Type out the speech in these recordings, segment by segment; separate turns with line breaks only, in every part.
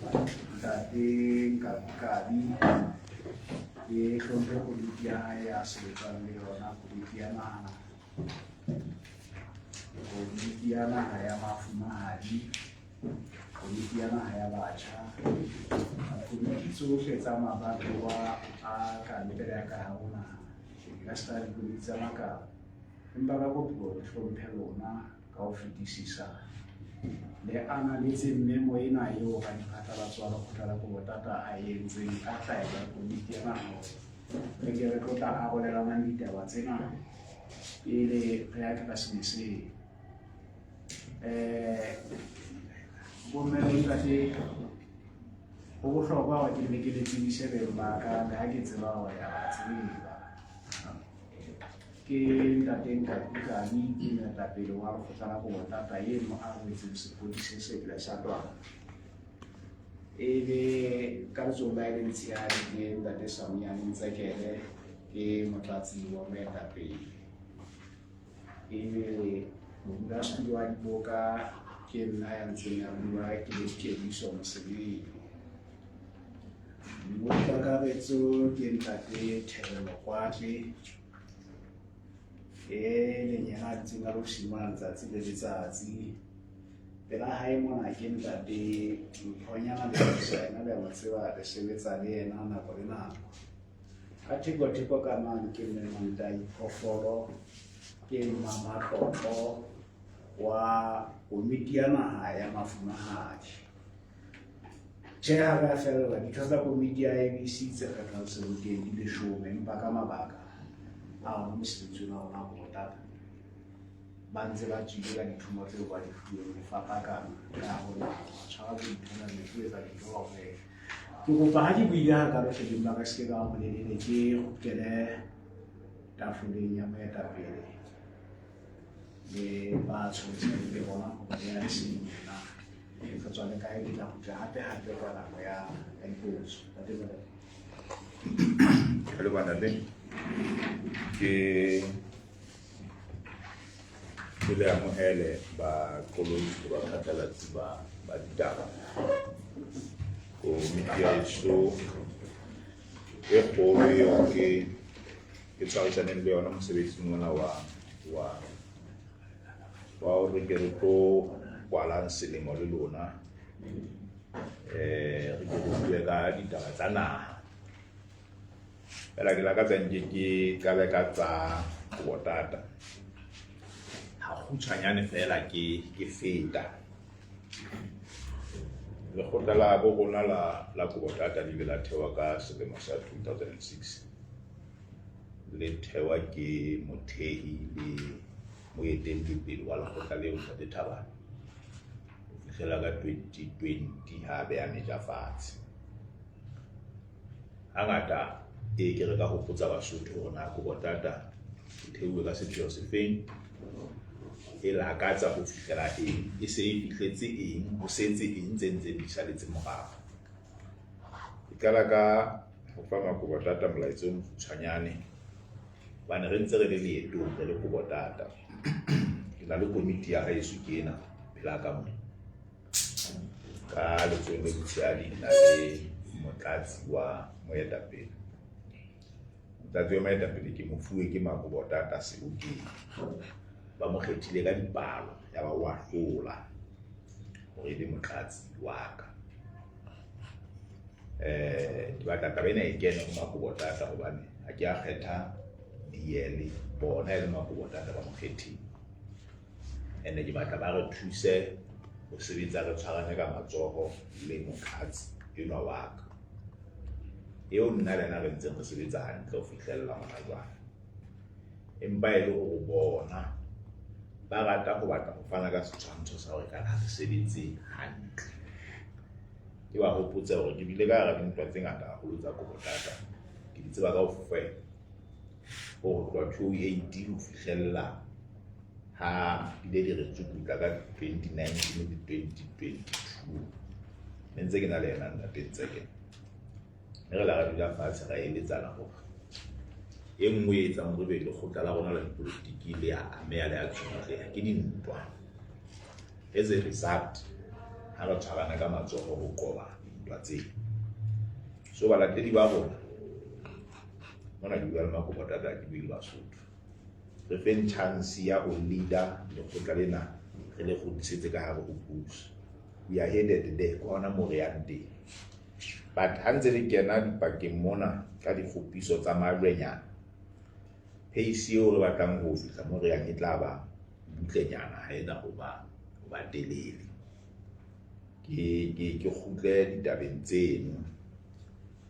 Ntate Nkabi, ke hlomphe komiti ya hae ya sebetsang le yona, komiti ya naha, komiti ya naha ya mafumahadi, komiti ya naha ya batjha, komiti tsohle tsa mabatowa a kantle ya ka hare ho naha, ka seka dikomiti tsa makala. Empa ka kopo re hlomphe lona ka ho fetisisa, le ananetse memo ena eo radiphatlalatso wa lekgotla la Kobotata a e entseng ka taelo ya komiti ya naha hore re ke re tlo tla arolelanang ditaba tsena pele re ya Keresemeseng. Bomme le ntate, ho bohlokwa hore ke nne ke le tsebise beng ba ka, le ha ke tseba hore ya ba tseba. Ke ntate Nkabi Kabi, ke moetapele wa lekgotla la Kobotata eno a rwetseng sepodisi se setle sa Twala. Ebe ka letsohong la hae le letshehadi ke ntate Samuel Ntsekele, ke motlatsi wa moetapele. Ebe modulasetulo wa diboka ke nna ya ntseng a bua, ke le Kediso Mosebeng. Mongodi-kakaretso ke ntate Thebelo Kwatle, e leng yena a dutseng ka ofising mona letsatsi le letsatsi. Pela hae mona ke ntate Mphonyana Lebohisa, yena le a mo tseba, re sebetsa le yena nako le nako. Ka theko-theko ka mane ke mme Mantai Phoofolo, ke mmamatlotlo wa komiti ya naha ya mafumahadi. Tjhe, ha re a fella, ditho tsa komiti ya ABC tse kgethwang sebokeng di leshome, empa ka mabaka a ona mosebetsi ona wa rona wa Kobotata, ba ntse ba tswile ka dithumo tseo ba di fuweng ho fapakana ka ho naha, tshwara bo di-tournament, ho etsa dintho kaofela. Ke kopa ha ke buile hakalo hle beng ba ka se ke ka ba molelele, ke kgutlele tafoleng ya moetapele le ba tshwanetseng le bona hore ya leseding na re tswa le kae. Ke tla kgutla hape hape ka nako ya dipotso. Ntate Morena.
Hello bantate, ke le amohele baqolotsi le baphatlalatsi ba ditaba. Komiti ya heso e kgolo eo ke tshwarisaneng le yona mosebetsing ona wa hore ke re tlo kwalang selemo le lona, re ke re bue ka ditaba tsa naha. Fela ke lakatsa nke ke qale ka tsa Kobotata ha kgutshwanyane fela ke feta. Lekgotla la bo rona la Kobotata le ile la thewa ka selemo sa 2006, le thewa ke mothehi le moetelli pele wa lekgotla leo, Ntate Thabane, ho fihlela ka 2020 ha beha meja fatshe. Hangata e ke re ka hopotsa Basotho hore na Kobotata e theuwe ka sepheo sefeng, e lakatsa ho fihlela eng, e se e fihletse eng, ho setse eng tse ntseng di saletse morao. Ke qala ka ho fa Makobotata molaetsa o mokgutshwanyane hobane re ntse re le leetong re le Kobotata. Ke na le komiti ya haeso ke ena pela ka mona. Ka letsohong le letshehadi ke na le motlatsi wa moetapele. Motlatsi wa moetapele ke mofuwe ke Makobotata sebokeng. Ba mo kgethile ka dipalo ya ba wa hlola hore e be motlatsi wa ka. Ke batla taba ena e kene ho Makobotata hobane ha ke a kgetha diele bona e le Makobotata ba mo kgethile. Ene ke batla ba re thuse ho sebetsa re tshwarane ka matsoho le motlatsi enwa wa ka, eo nna le yena re ntseng re sebetsa hantle ho fihlella hona jwale. Empa e le hore bona ba rata ho batla ho fana ka setshwantsho sa hore kana ha re sebetse hantle. Ke ba hopotse hore ke bile ka hara dintwa tse ngata haholo tsa Kobotata, ke di tseba kaofela, ho tloha 2018 ho fihlella ha bile di re tsukutla ka 2019 le 2022. Ne ntse ke na le yena ntate Ntsekele, mme re la re dula fatshe ra eletsana hore e nngwe e etsang hore ebe lekgotla la rona la dipolotiki le a ameha le a tsukutleha ke dintwa. As a result, ha re tshwarana ka matsoho ho qoba dintwa. Dintwa tseo. So balatedi ba rona mona, ke bua le Makobotata, ke bue le Basotho, re feng chance ya ho leader lekgotla lena, re le kgutlisetse ka hare ho puso. We are headed there, ke hona moo re yang teng. But ha ntse re kena dipakeng mona ka dikgopiso tsa majwenyana, pace eo re batlang ho fihla mo re yang e tla ba butlenyana, ha ena ho ba telele. Ke kgutle ditabeng tseno,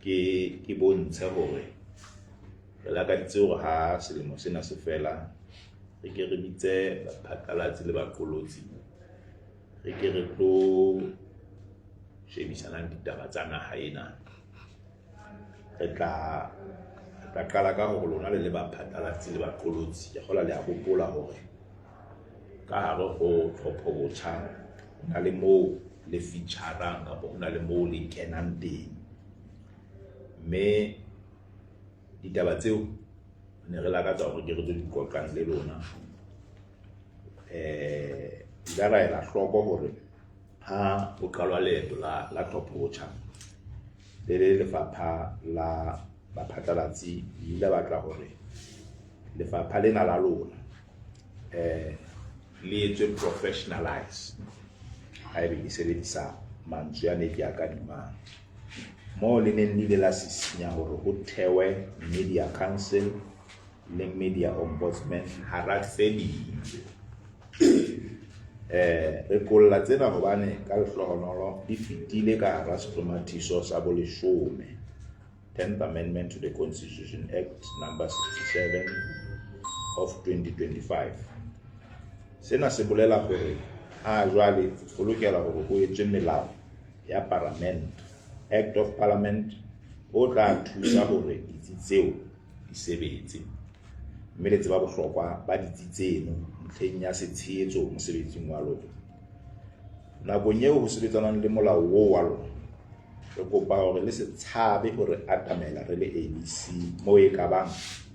ke bontshe hore re lakaditse hore ha selemo sena se fela, re ke re bitse baphatlalatsi le baqolotsi, re ke re tlo shebisanang ditaba tsa naha ena. Re tla qala ka hore lona le le baphatlalatsi le baqolotsi, ke kgolwa le a hopola hore ka hare ho tlhopho botjha ho na le moo le feature-ang kapa ho na le moo le kenang teng, mme ditaba tseo ne re lakatsa hore ke re tlo di qoqang le lona. Ila ra ela hloko hore ha ho qalwa leeto la tlhopho botjha, le le lefapha la baphatlalatsi le ile batla hore lefapha lena la lona le etswe professionalize, haebe ke sebedisa mantswe a ne ke a kadimang, moo le neng le ile la sisinya hore ho thewe media council le media ombudsman hara tse ding. Re qolla tsena hobane ka lehlohonolo di fetile ka hara sehlomathiso sa boleshome, 10th Amendment to the Constitution Act number 67 of 2025. Sena se bolela hore ha jwale ho lokela hore ho etswe melao ya parliament, Act of Parliament, o tla thusa hore ditsi tseo di sebetse, mme le tseba bohlokwa ba ditsi tseno ntlheng ya setshehetso mosebetsing wa lona. Nakong eo ho sebetsanang le molao oo wa lona, re kopa hore le se tshabe hore atamela re le ABC moo e ka bang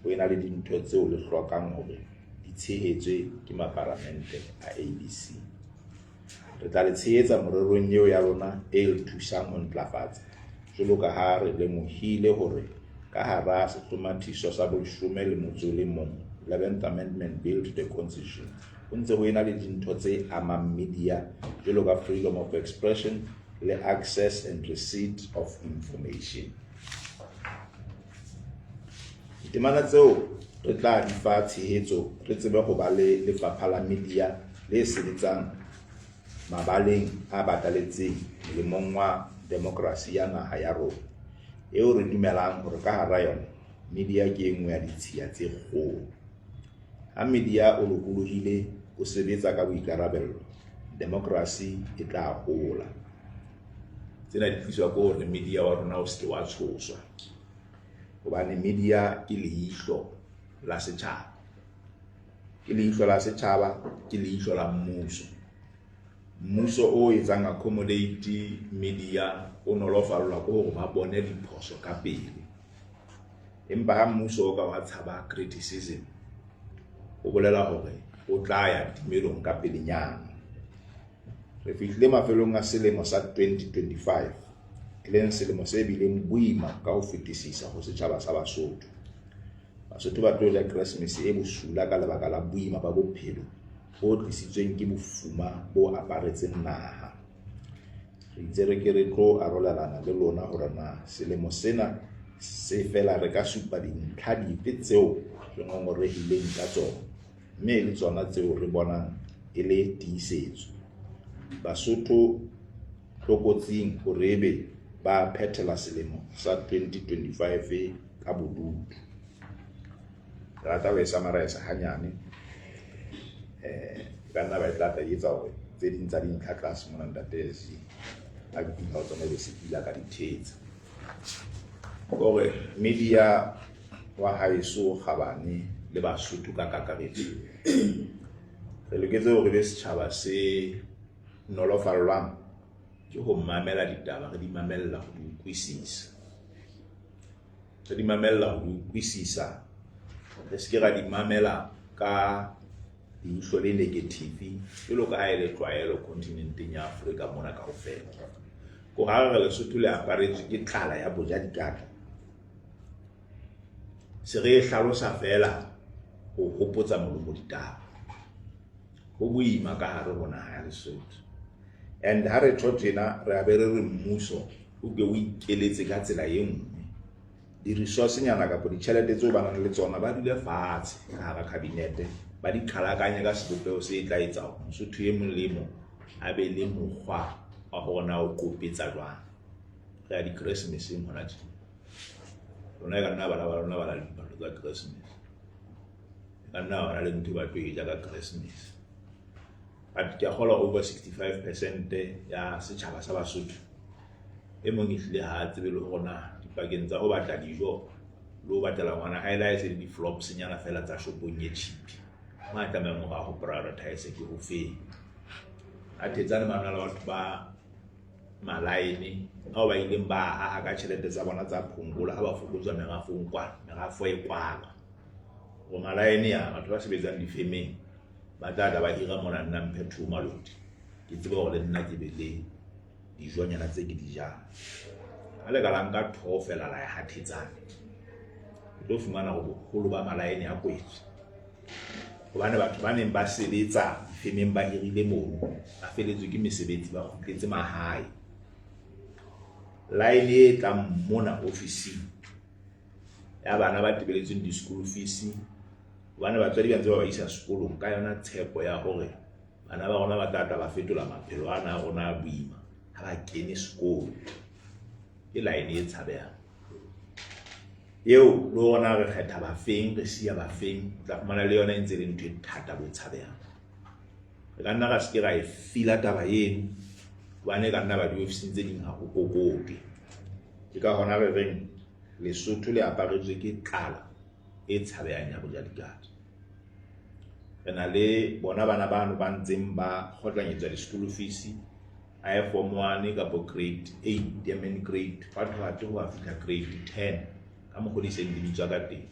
ho ena le dintho tseo le hlokang hore di tshehetswe ke maparamente a ABC. Re tla le tshehetsa morerong eo ya lona e le thusang ho ntlafatsa, jwalo ka ha re lemohile hore ka hara sehlomathiso sa boleshome le motso o le mong, 11th Amendment Bill to the Constitution, ho ntse ho ena le dintho tse amang media jwalo ka freedom of expression le access and receipt of information. Ditemana tseo re tla di fa tshehetso, re tsebe ho ba le lefapha la media le sebetsang mabaleng a bataletseng molemong wa demokrasi ya naha ya rona, eo re dumelang hore ka hara yona media ke e nngwe ya ditshiya tse kgolo. Ha media o lokolohile, o sebetsa ka boikarabello, demokrasi e tla hola. Tsena di tliswa ke hore media wa rona o se ke wa tshoswa, hobane media ke leihlo la setjhaba, ke leihlo la setjhaba, ke leihlo la mmuso. Mmuso o etsang accommodate media o nolofallwa ke hore ba bone diphoso ka pele, empa ha mmuso o ka wa tshaba criticism, o bolela hore o tla ya timelong ka pelenyana. Re fihlile mafelong a selemo sa 2025, e leng selemo se bileng boima ka ho fetisisa ho setjhaba sa Basotho. Basotho ba tlo ja Keresemese e bosula ka lebaka la boima ba bophelo bo tlisitsweng ke bofuma bo aparetseng naha. Re itse re ke re tlo arolelana le lona hore na selemo sena se fela re ka supa dintlha dife tseo re ngongorehileng ka tsona, mme e le tsona tseo re bonang e le tiisetso Basotho tlokotsing hore ebe ba phethela selemo sa 2025 ka bodutu. Re rata ho e summarize hanyane, e ka nna ba e tla tla etsa hore tse ding tsa dintlha tlase mona, ntate SG a ke fihla ho tsona, ebe se pila ka di thetsa hore media wa haeso kgabane le Basotho ka kakaretso re loketse hore be setjhaba se nolofallwang ke ho mamela ditaba, re di mamella ho di utlwisisa, re di mamella ho di utlwisisa, re se ke ra di mamela ka leihlo le negative jwalo ka ha e le tlwaelo continenteng ya Afrika mona kaofela. Ko ha re Lesotho le aparetswe ke tlala ya boja dikatla. Se re e hlalosa feela ho hopotsa molomo ditaba. Ho boima ka hare ho naha ya Lesotho. And ha re tjho tjena re a be re re mmuso o ke o ikeletse ka tsela e nngwe. Di-resource-nyana kapa ditjhelete tseo ba nang le tsona ba dule fatshe ka hara cabinet, ba di qhalakanye ka sebopeho se tla etsa hore Mosotho e mong le e mong a be le mokgwa wa hore na o qopetsa jwang. Re ya di-Christmas-eng hona tje. Lona e ka nna bana ba lona ba na le diphahlo tsa Christmas. E ka nna ba na le ntho e ba tlo e ja ka Christmas. But ke a kgolwa over 65% ya setjhaba sa Basotho e mong ehlile ha a tsebe le hore na dipakeng tsa ho batla dijo le ho batlela ngwana hae le ha e se le di-flops nyana fela tsa shopong e cheap, mo a tlamehang hore a ho prioritize ke ho feng. A thetsane ba na le batho ba malaene ao ba ileng ba aha ka tjhelete tsa bona tsa phongola ha ba fokotswa merafong kwana, merafo e kwalwa. Hore malaene ya batho ba sebetsang difemeng ba tla tla ba hira mona nna mphe two maloti, ke tsebe hore le nna ke be le dijonyana tse ke di jang. Ha le ka la nka thoo fela la ya ha Thetsane, o tlo fumana hore boholo ba malaene a kwetswe. Hobane batho ba neng ba sebetsa difemeng ba hirile mono, ba feletswe ke mesebetsi, ba kgutletse mahae. Line e tlang mona ofising ya bana ba tebeletsweng di-school fees, hobane batswadi ba ntse ba ba isa sekolong ka yona tshepo ya hore bana ba rona ba tla tla ba fetola maphelo ana a rona a boima ha ba kene sekolo. Ke line e tshabehang eo, le rona re kgetha bafeng, re siya bafeng, o tla fumana le yona e ntse e le ntho e thata bo tshabehang. Re ka nna ra se ke ra e fila taba eno hobane e ka nna ba diofising tse ding ha ho kokote. Ke ka hona re reng Lesotho le aparetswe ke tlala e tshabehang ya boja dikatla. Re na le bona bana bano ba ntseng ba kgotlanyetswa di-school fees, a ye form 1 kapo grade 8, I mean grade what what ho a fihla grade 10 ka mokgwa di seng di bitswa ka teng.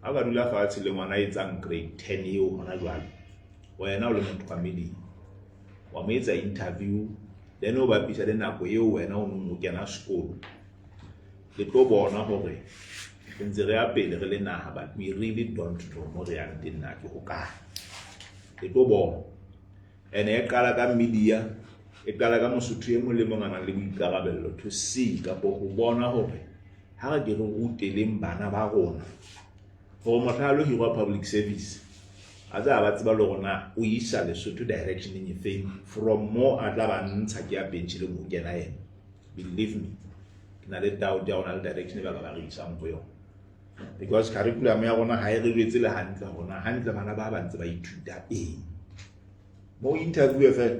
Ha o ka dula fatshe le ngwana a etsang grade 10 eo hona jwale, wena o le motho wa media, wa mo etsa interview, then o bapisa le nako eo wena o neng o kena sekolo, le tlo bona hore re ntse re ya pele re le naha, but we really don't know mo re yang teng na ke hokae. Le tlo bona. And e qala ka media, e qala ka Mosotho e mong le mong a nang le boikarabello to see kapo ho bona hore ha re ke re ruteleng bana ba rona hore mohla a lo hirwa public service a tsa ba tseba le rona o isa Lesotho direction e feng from mo a tla ba ntsha ke ya bench le ho kena yena. Believe me, ke na le doubt ya rona le direction e ba ka ba re isang ho yona, because curriculum ya rona ha e re jwetse le hantle hore na hantle bana ba ba ntse ba ithuta eng. Mo interview fela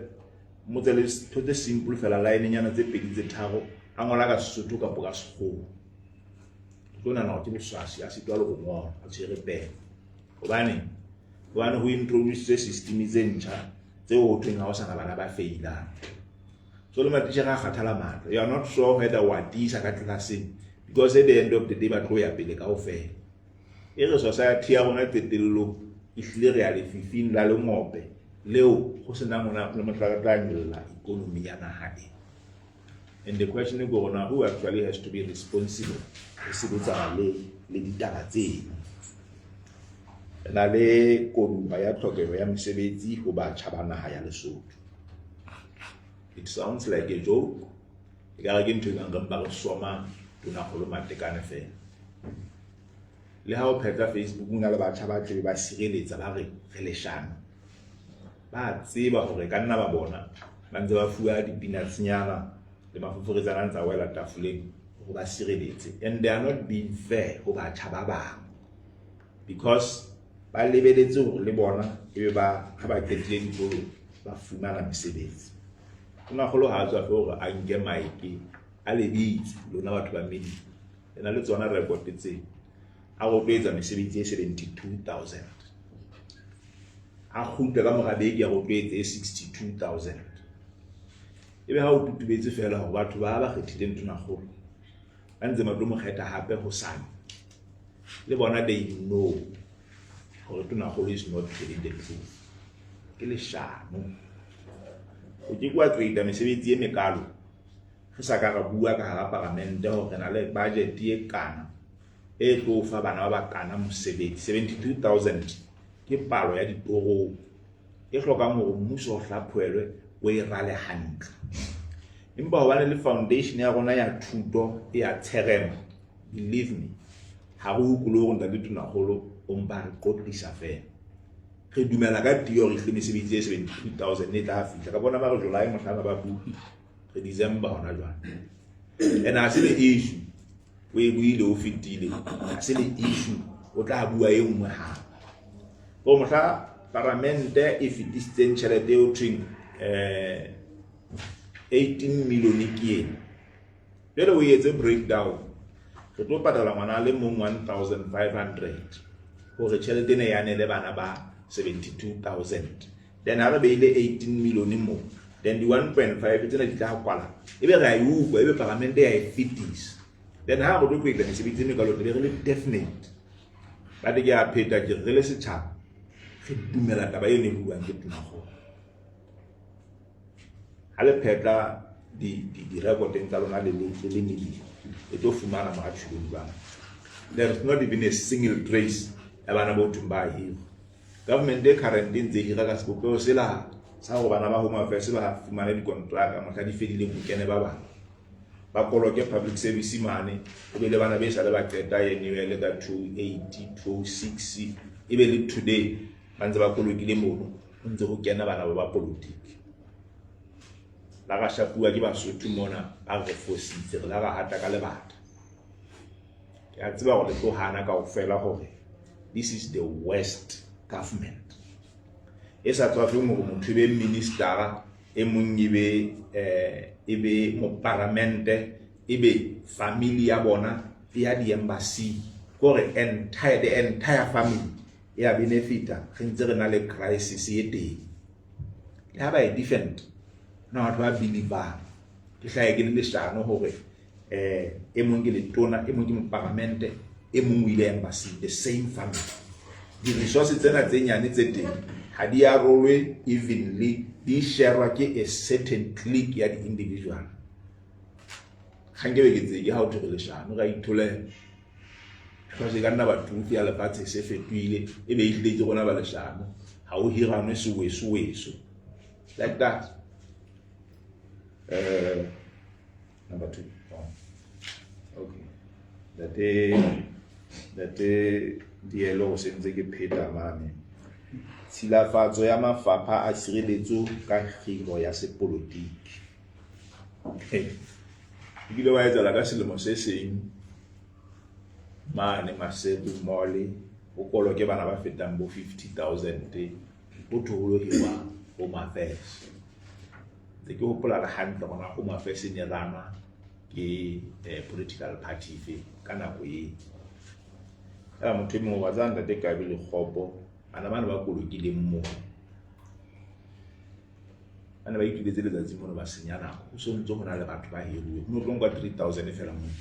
motse le ntho tse simple fela, line nyana tse pedi tse tharo, a ngola ka Sesotho kapo ka Sekgowa, o tlo nahana hore ke boswasi, a sitwa le ho ngola a tshwere pen. Hobane ho introduce system tse ntjha tseo ho thweng ha ho sana bana ba failang. So le matitjhere a kgathala matla, you are not sure whether wa tiisa ka tlelaseng, because at the end of the day ba tlo ya pele kaofela. E re society ya rona qetellong ehlile re ya lefifing la lengope leo ho senang ona le motho a tla nyolla economy ya naha e. And the question ke hore na who actually has to be responsible ho sebetsana le ditaba tseno. Re na le koduwa ya tlhokeho ya mesebetsi ho batjha ba naha ya Lesotho. It sounds like a joke, ekare ke ntho e kang re mpa re soma Tonakgolo Matekane fela. Le ha o phetla Facebook na le batjha ba tlebe ba sireletsa ba re re leshano, ba tseba hore ka nna ba bona ba ntse ba fuwa di-peanuts-nyana le mafoforetsana a ntse a wela tafoleng hore ba sireletse. And they are not being fair ho batjha ba bang, because ba lebeletse hore le bona ebe ba ha ba qetile dikolong ba fumana mesebetsi. Tonakgolo ha a tswa fe hore a nke maeke a le bitse lona batho ba media, le na le tsona record tse a go tlo etsa mesebetsi e 72,000, a kgutle ka mora beke ya go tlo etsa e 62,000. Ebe ha o tutubetse fela hore batho ba ba kgethileng Tonakgolo ba ntse ba tlo mo kgetha hape hosane, le bona they know hore Tonakgolo is not telling the truth, ke leshano. O ke ke wa create mesebetsi e mekalo re sa ka ra bua ka hara paramente hore re na le budget e kana e tlo fa bana ba bakana mosebetsi. 72,000 ke palo ya ditorong e hlokang hore mmuso o hlaphohelwe, o e rale hantle. Empa hobane le foundation ya rona ya thuto e ya tsherema, believe me, ha re utlwe le hore ntate Tonakgolo o mpa re qoqisa feela. Re dumela ka tiyo hore ehlile mesebetsi e 72,000 e tla fihla. Ka bona ba re July mohlana ba bue, re December hona jwale. And ha se le issue, o e buile o fetile, ha se le issue, o tla bua e nngwe hape. Ko mohla paramente e fetisitseng tjhelete eo thweng 18 million ke ena. Jwale o etse breakdown. Re tlo patala ngwana a le mong 1500 hore tjhelete ena e anele bana ba 72,000. Then ha re beile 18 million mo, then di 1.5 tsena di tla kwala. Ebe re a e utlwa, ebe paramente ya e fetisa. Then ha re tlo kwetla mesebetsi e mekalo, tle be re le definite. Ba te ke a pheta ke re le setjhaba re dumela taba eno e buang ke Tonakgolo. Ha le phetla di-recordeng tsa lona le le media, le tlo fumana mo a tjhuleng jwang. There is not even a single trace ya bana bo thweng ba hirwa. Government e current e ntse e hira ka sebopeho sela sa hore bana ba Home Affairs ba fumane dikontraka mohla di fedileng ho kene ba bang. Ba koloke public service mane, o be le bana be sa le ba qeta NUL ka 2008, 2006, e be le today ba ntse ba kolokile mono, ho ntse ho kena bana ba ba politiki. La ra shapuwa ke Basotho mona, ba re fositse, re la ra hata ka lebata. Ke a tseba hore le tlo hana kaofela hore this is the worst government. E sa tswafeng hore motho e be ministera, e mong e be moparamente, e be family ya bona e ya di-embassy. Ke hore the entire family e ya benefita, re ntse re na le crisis e teng. Le ha ba e defend, na batho ba believang. Ke hlahe ke le leshano hore e mong ke letona, e mong ke moparamente, e mong o ile embassy, the same family. Di-resources tsena tse nyane tse teng ha di arolwe evenly, di sharwa ke a certain clique ya di-individual. Ga nkebe ke tseke ha o thwe re leshano, ra itholela. Because e ka nna ba truth ya lefatshe se fetohile, e be ehlile ke rona ba leshano. Ha o hiranwe seweso weso. Like that. Number 2. Oh. Okay. Ntate Dielo o sentse ke pheta mane. Tshilafatso ya mafapha a tshireletso ka kgiro ya sepolotiki. Ebile wa etsahala ka selemo se seng mane Maseru Mall, ho koloke bana ba fetang bo 50,000 ho thwe ho lo hirwa Home Affairs. Ntse ke hopola le hantle hore na Home Affairs e ne ranwa ke political party efe ka nako eo. Ela motho e mong wa tseba ntate Kabi Lekgopo, bana bana ba kolokileng moo. Ba ne ba ituletse letsatsi mono ba senya nako. Ho so ntse ho na le batho ba hiruwe. Ho no tlo nkwa 3,000 feela moo.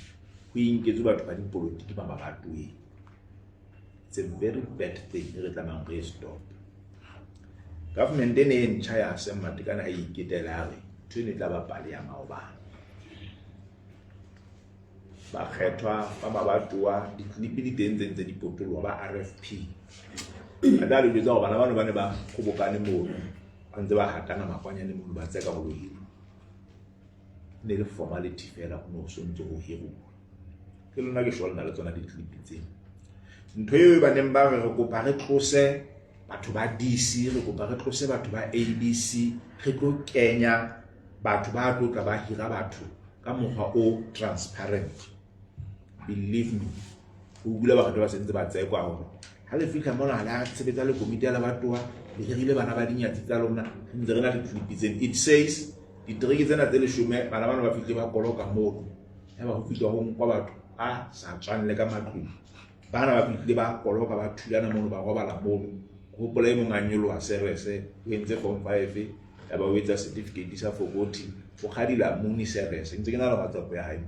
Ho inketswe batho ba dipolotiki ba mabatoweng. It's a very bad thing e re tlamehang re e stop. Government e ne e ntjha ya Sam Matekane ha e iketela ya re ntho eno e tla ba pale ya maobane. Bakgethwa ba mabatowa, di-clip di teng tse ntse di potoloha ba RFP. Ba tla le jwetsa hore bana bano ba ne ba kgobokane mono, ba ntse ba hatana makwanyane mono ba tseka ho lo hirwa. E ne le formality feela, ho no so ntse ho hiruwa. Ke lona ke sure le na le tsona di-clip tseo. Ntho eo ba neng ba re re kopa re tlose batho ba DC, re kopa re tlose batho ba ABC, re tlo kenya batho ba tlo tla ba hira batho ka mokgwa o transparent. Believe me, ho utlwile bakgethwa ba sentse ba tsekwa hore ha le fihla mona ha le a sebetsa le komiti ya lebatowa, le hirile bana ba dinyatsi tsa lona, re ntse re na le clip tseno. It says ditereke tsena tse 10 bana bana ba fihle ba koloka mono. Eba ho fihla ho nkwa batho ba sa tswang le ka matlung. Bana ba fihlile ba koloka ba thulana mono ba robala mono. Hopola e mong a nyoloha serese, o entse form 5, ya ba o etsa certificate sa forty, o kgadila moni serese. Ntse ke na le WhatsApp ya hae.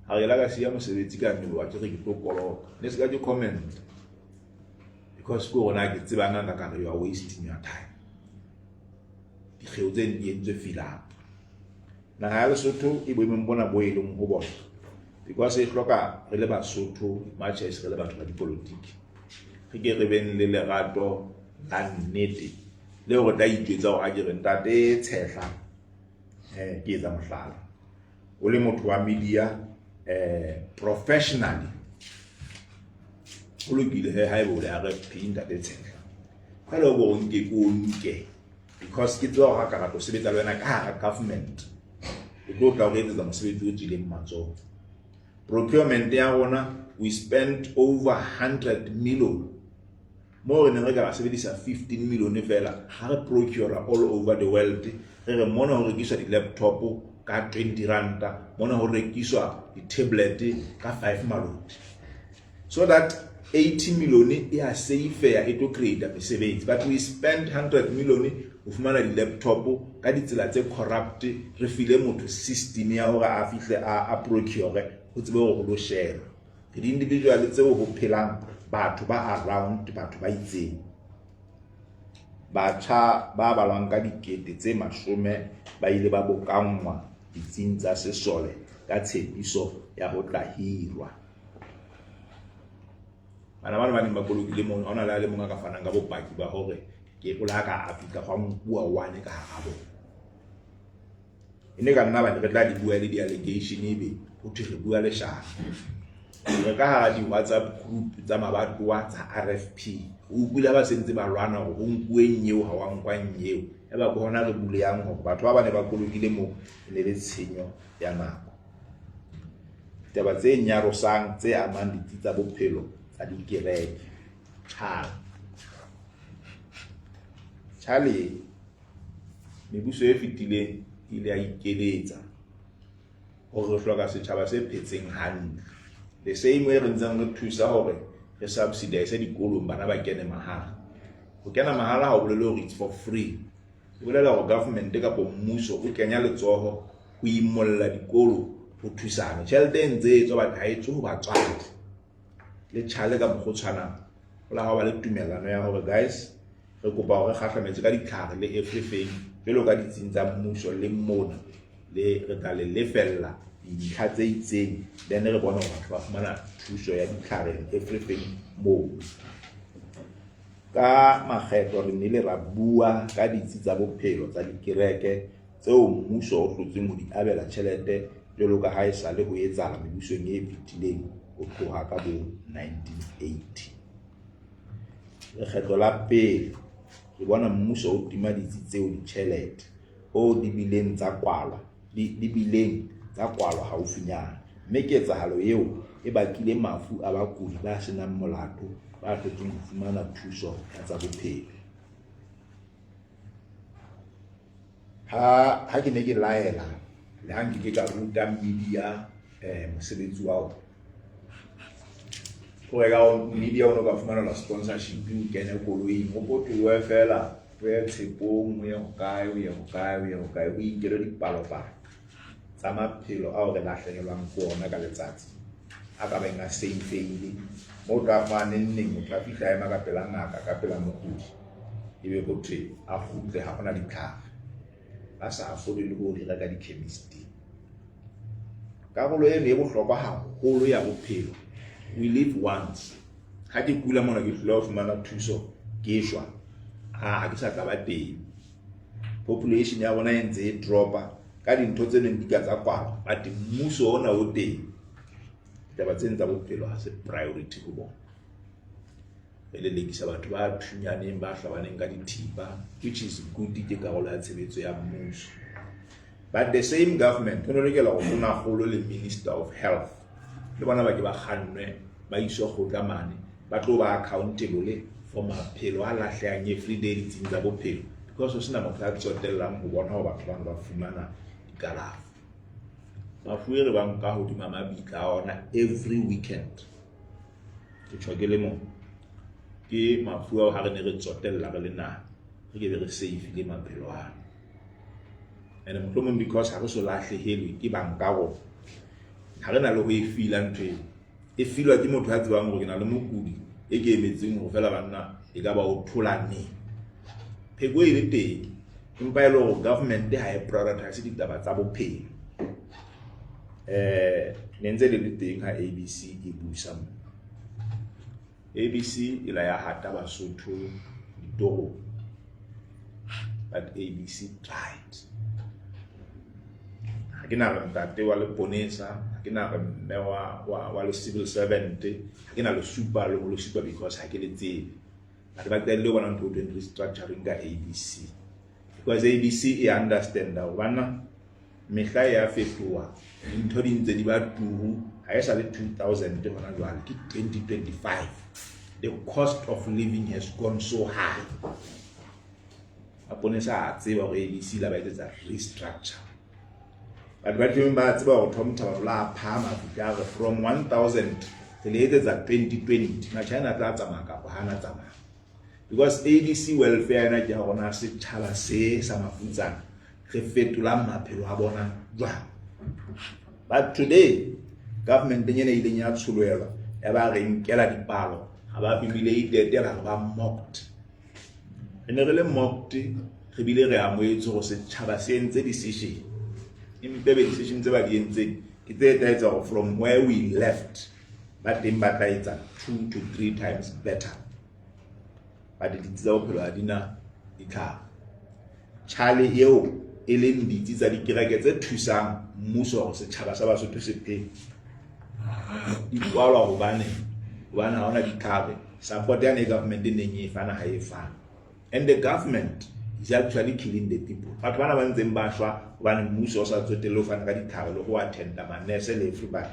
Ha re la ka siya mosebetsi ka nyoloha ke re ke tlo koloka. Ne se ka ke comment. Because ke hore na ke tsebang ka ka re you are wasting your time. Dikgeo tse di entswe fill up. Naha ya Lesotho e boemong bona bo e leng ho bona because e hloka re le Basotho, much as re le batho ba dipolotiki, re ke re beng le lerato la nnete leo re tla itjwetsa hore ha ke re ntate Tshehla, ke etsa mohlala, o le motho wa media professionally, ho lokile he haeba o le RFP ntate Tshehla, jwale o bo o nke ke o nke because ke tseba hore ha ka rata ho sebetsa le wena ka hara government, o tlo tla o re etsetsa mosebetsi o tswileng matsoho. Procurement ya rona, we spent over 100 million moo re neng re ka ra sebedisa 15 million fela ha re procure all over the world. Re re mona ho rekiswa di-laptop ka 20 ranta, mona ho rekiswa di-tablet ka 5 maloti, so that 80 million e a safea, e tlo create mesebetsi. But we spent 100 million ho fumana di-laptop ka ditsela tse corrupt. Re file motho system ya hore a fihle a procure, ho tsebe hore ho lo share re di-individual tseo ho phelang batho ba around batho ba itseng. Batjha ba balwang ka dikete tse 10 ba ile ba bokanngwa ditsing tsa sesole ka tshepiso ya ho tla hirwa. Bana bana ba neng ba kolokile mono, ha hona le a le mong a ka fanang ka bopaki ba hore ke o la ka a fihla gwa nkuwa one ka hara bona. E ne ka nna bane re tla di bua le di-allegation, ebe ho thwe re bua leshano. Re ka hara di-WhatsApp group tsa mabatowa tsa RFP, o utlwile ba sentse ba lwana hore ho nkuwe nyeo, ha wa nkwa nyeo. Eba ke hona re buleyang hore batho ba bane ba kolokile moo e ne le tshenyo ya nako. Taba tse nyarosang tse amang ditsi tsa bophelo tsa dikereke. Tjhale. Tjhale, mebuso e fetileng e ile ya ikeletsa hore re hloka setjhaba se phetseng hantle. The same way re ntseng re thusa hore re subsidize dikolong bana ba kene mahala. Ho kena mahala ha o bolele hore it's for free. E bolela hore government kapa mmuso o kenya letsoho ho imolla dikolo ho thusana. Tjhelete e ntse e tswa, but ha e tswe ho batswadi. Le tjhale ka mokgwa o tshwanang. Ho la ha ba le tumellano ya hore guys, re kopa hore re kgahlametse ka ditlhare le everything jwalo ka ditsing tsa mmuso le mona le re tla le lefella dintlha tse itseng, then re bone hore batho ba fumana thuso ya ditlhare and everything moo. Ka makgetlo re nnile ra bua ka ditsi tsa bophelo tsa dikereke tseo mmuso o hlotseng ho di abela tjhelete jwalo ka ha e sale ho etsahala mebusong e fetileng ho tloha ka bo 1980. Lekgetlo la pele re bona mmuso o tima ditsi tseo ditjhelete ho di bileng tsa kwalwa, di bileng tsa kwalwa haufinyana, mme ketsahalo eo e bakile mafu a bakudi ba senang molato ba hlotseng ho fumana thuso ya tsa bophelo. Ha ke ne ke laela le ha nke ke ka ruta media mosebetsi wa ona, hore ka media o no ka fumanelwa sponsorship, o kene koloing, o potolohe fela, o ye Tshepong, o ye hokae, o ye hokae, o ye hokae, o inkele dipalopalo tsa maphelo ao re lahlehelwang ke ona ka letsatsi a ka beng a seifeile moo tla fumana neng neng motho a fihla a ema ka pela ngaka, ka pela mokudi, ebe ho thwe a kgutle, ha hona ditlhare, ba sa afford le ho di reka di-chemist-ing. Karolo eno e bohlokwa haholo ya bophelo. We live once. Ha ke kula mona ke hlole ho fumana thuso, ke shwa, ha ke sa tla ba teng. Population ya rona e ntse e dropa ka dintho tse neng di ka tsa kwalwa, but mmuso ona o teng. Ditaba tsena tsa bophelo ha se priority ho bona. Re lelekisa batho ba thunyaneng, ba hlabaneng ka dithipa, which is good, ke karolo ya tshebetso ya mmuso. But the same government ho ne lokela hore tonakgolo le minister of health le bona ba ke ba kgannwe, ba iswe kgotla mane, ba tlo ba accountable for maphelo a lahlehang everyday ditsing tsa bophelo, because ho sena motho a tsotellang ho bona hore batho bana ba fumana dikalafo. Mafu e re ba nka hodima mabitla a ona every weekend, ke tjho ke le mong, ke mafu ao ha re ne re tsotella re le naha, re ke be re save-ile maphelo ana. And mohlomong because ha re so lahlehelwe ke banka rona, ha re na le ho e fila ntho eo. E filwa ke motho ya tsebang hore ke na le mokudi e ke emetseng hore fela banna e ka ba o thola neng. Pheko e le teng. Empa e le hore government ha e prioritize ditaba tsa bophelo. Ne ntse le le teng ha ABC e busa mo. ABC e la ya hata Basotho ditorong. But ABC tried. Ha ke na re ntate wa leponesa, ha ke na re mme wa le civil servant, ha ke na le supa le ho le supa because ha ke le tsebe. Batho ba qetelle ho bona ntho e thweng restructuring ka ABC. Because ABC e understand hore banna mehla e a fetoha, dintho di ntse di ba turu, ha e sa le 2000 hona jwale, ke 2025. The cost of living has gone so high. Maponesa a tseba hore ABC la ba etsetsa restructure. Batho ba teng ba tseba hore Tom Thabane la phahama a fihla a re from 1000 re le etsetsa 2020. Machina a tla tsamaya kapa hana tsamaya. Because ABC welfare ena ke ya rona setjhaba se sa mafutsana, re fetolang maphelo a bona jwang. But today government ena e ileng ya tsholohelwa ya ba re nkela dipalo, ha ba humiliated, ba re ba mocked. Re ne re le mocked, re bile re amohetse hore setjhaba se entse decision. Empa ebe decision tse ba di entseng ke tse tla etsa hore from where we left ba teng ba tla etsa 2 to 3 times better. But ditsi tsa bophelo ha di na ditlhare. Tjhale eo e leng ditsi tsa dikereke tse thusang mmuso hore setjhaba sa Basotho se phele, di kwalwa hobane ha hona ditlhare. Support yane e government e neng e fana ha e fana. And the government is actually killing the people. Batho bana ba ntseng ba shwa hobane mmuso o sa tsotelle ho fana ka ditlhare le ho attenda manese le everybody.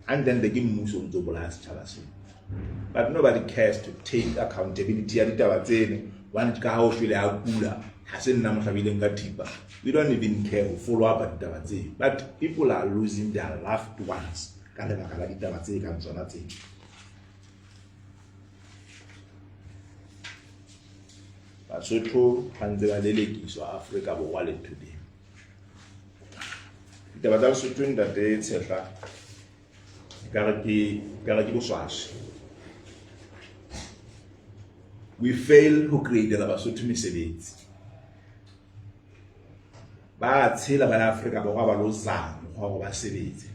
Hantle-ntle ke mmuso o ntso bolaya setjhaba sena. But nobody cares to take accountability ya ditaba tseno. Hobane ka ha o shwele a kula, ha se nna mohlabileng ka thipa. We don't even care ho follow up ditaba tseo. But people are losing their loved ones ka lebaka la ditaba tse kang tsona tseo. Basotho ba ntse ba lelekiswa Afrika Borwa le today. Ditaba tsa Lesotho ntate Tshehla ekare ke boswaswi. We fail ho createla Basotho mesebetsi. Ba tshela ba le Afrika Borwa ba lo zama mokgwa wa hore ba sebetse.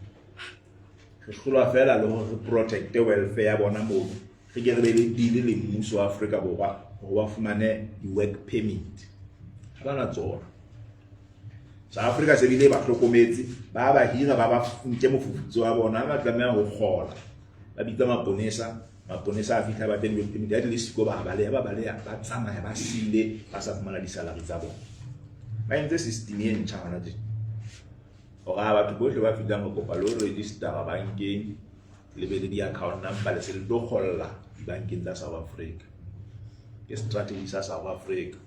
Re hlolwa feela le hore re protecte welfare ya bona mono. Re ke re be le deal le mmuso wa Afrika Borwa hore ba fumane di-work permit. Ha ba na tsona. South Africa se bile ba hlokometse, ba ba hira, ba ba nke mofufutso wa bona, ba tlameha ho kgola. Ba bitsa maponesa, maponesa a fihla ba teng work permit, ha di le siko ba baleha, ba baleha, ba tsamaya, ba siile, ba sa fumana di-salary tsa bona. Ba entse system e ntjha hona tje. Hore ha batho bohle ba fihlang ho kopa le ho register-a bankeng, le be le di-account number, le se le tlo kgolla dibankeng tsa South Africa. Ke strategy sa South Africa.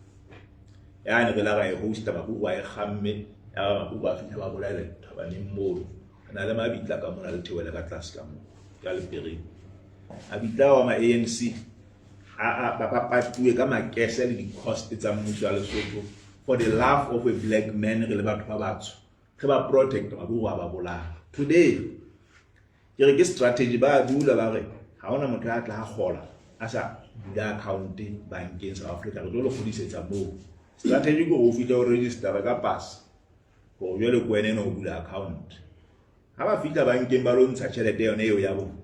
Yane re la ra e hosta, Maburu a e kgamme, ya ba Maburu a fihla ba bolaela dithabaneng mono. Re na le mabitla ka mona le theohele ka tlase ka mona, ka lepereng. Mabitla ao a ma ANC ba patuwe ka makese le di-cost tsa mmuso wa Lesotho for the love of a black man. Re le batho ba batsho re ba protect, Maburu a ba bolaya. Today ke re ke strategy, ba dula ba re ha hona motho a tla kgola a sa bula account bankeng South Africa, re tlo le kgodisetsa moo. Strategy ke hore o fihle o register ka pass hore jwale ke wena ena o bula account. Ha ba fihla bankeng ba lo ntsha tjhelete yone eo ya bona,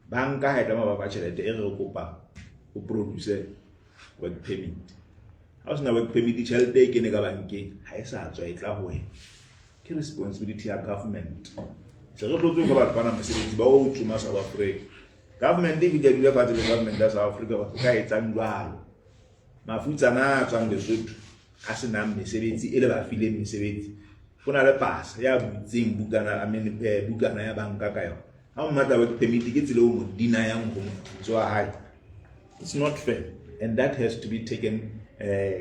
banka ha e tlameha ba fa tjhelete e re kopa o produce work permit. Ha o sena work permit, tjhelete e kene ka bankeng ha e sa tswa e tla ho wena. Ke responsibility ya government. Se re tlotse ho batho bana mosebetsi ba o tsoma South Africa. Government e bile dula fatshe le government ya South Africa batho ka etsang jwalo. Mafutsana a tswang Lesotho a senang mesebetsi e le ba fileng mesebetsi. Ho na le pasa ya butseng bukana, I mean, bukana ya banka ka yona. Ha o mmatla work permit ke tsela eo mo deny-ang hore moputso wa hae. It's not fair and that has to be taken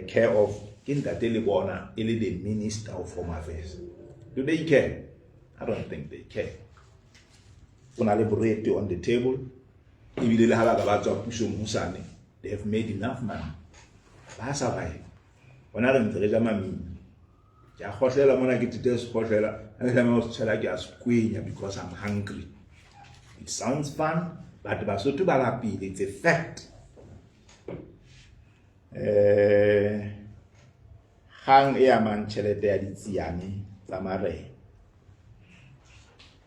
care of. Ke ntate le bona e le the minister of home affairs. Do they care? I don't think they care. O na le bread on the table. Ebile le ha ba ka ba tswa pusong hosane, they have made enough money. Ba survive. Bona re ntse re ja mamina. Ke a kgohlela mona, ke thute sekgohlela, ha ke tlameha ho se tshela ke a se kwenya because I'm hungry. It sounds fun, but Basotho ba lapile, it's a fact. Kgang e amang tjhelete ya ditsiane tsa marena.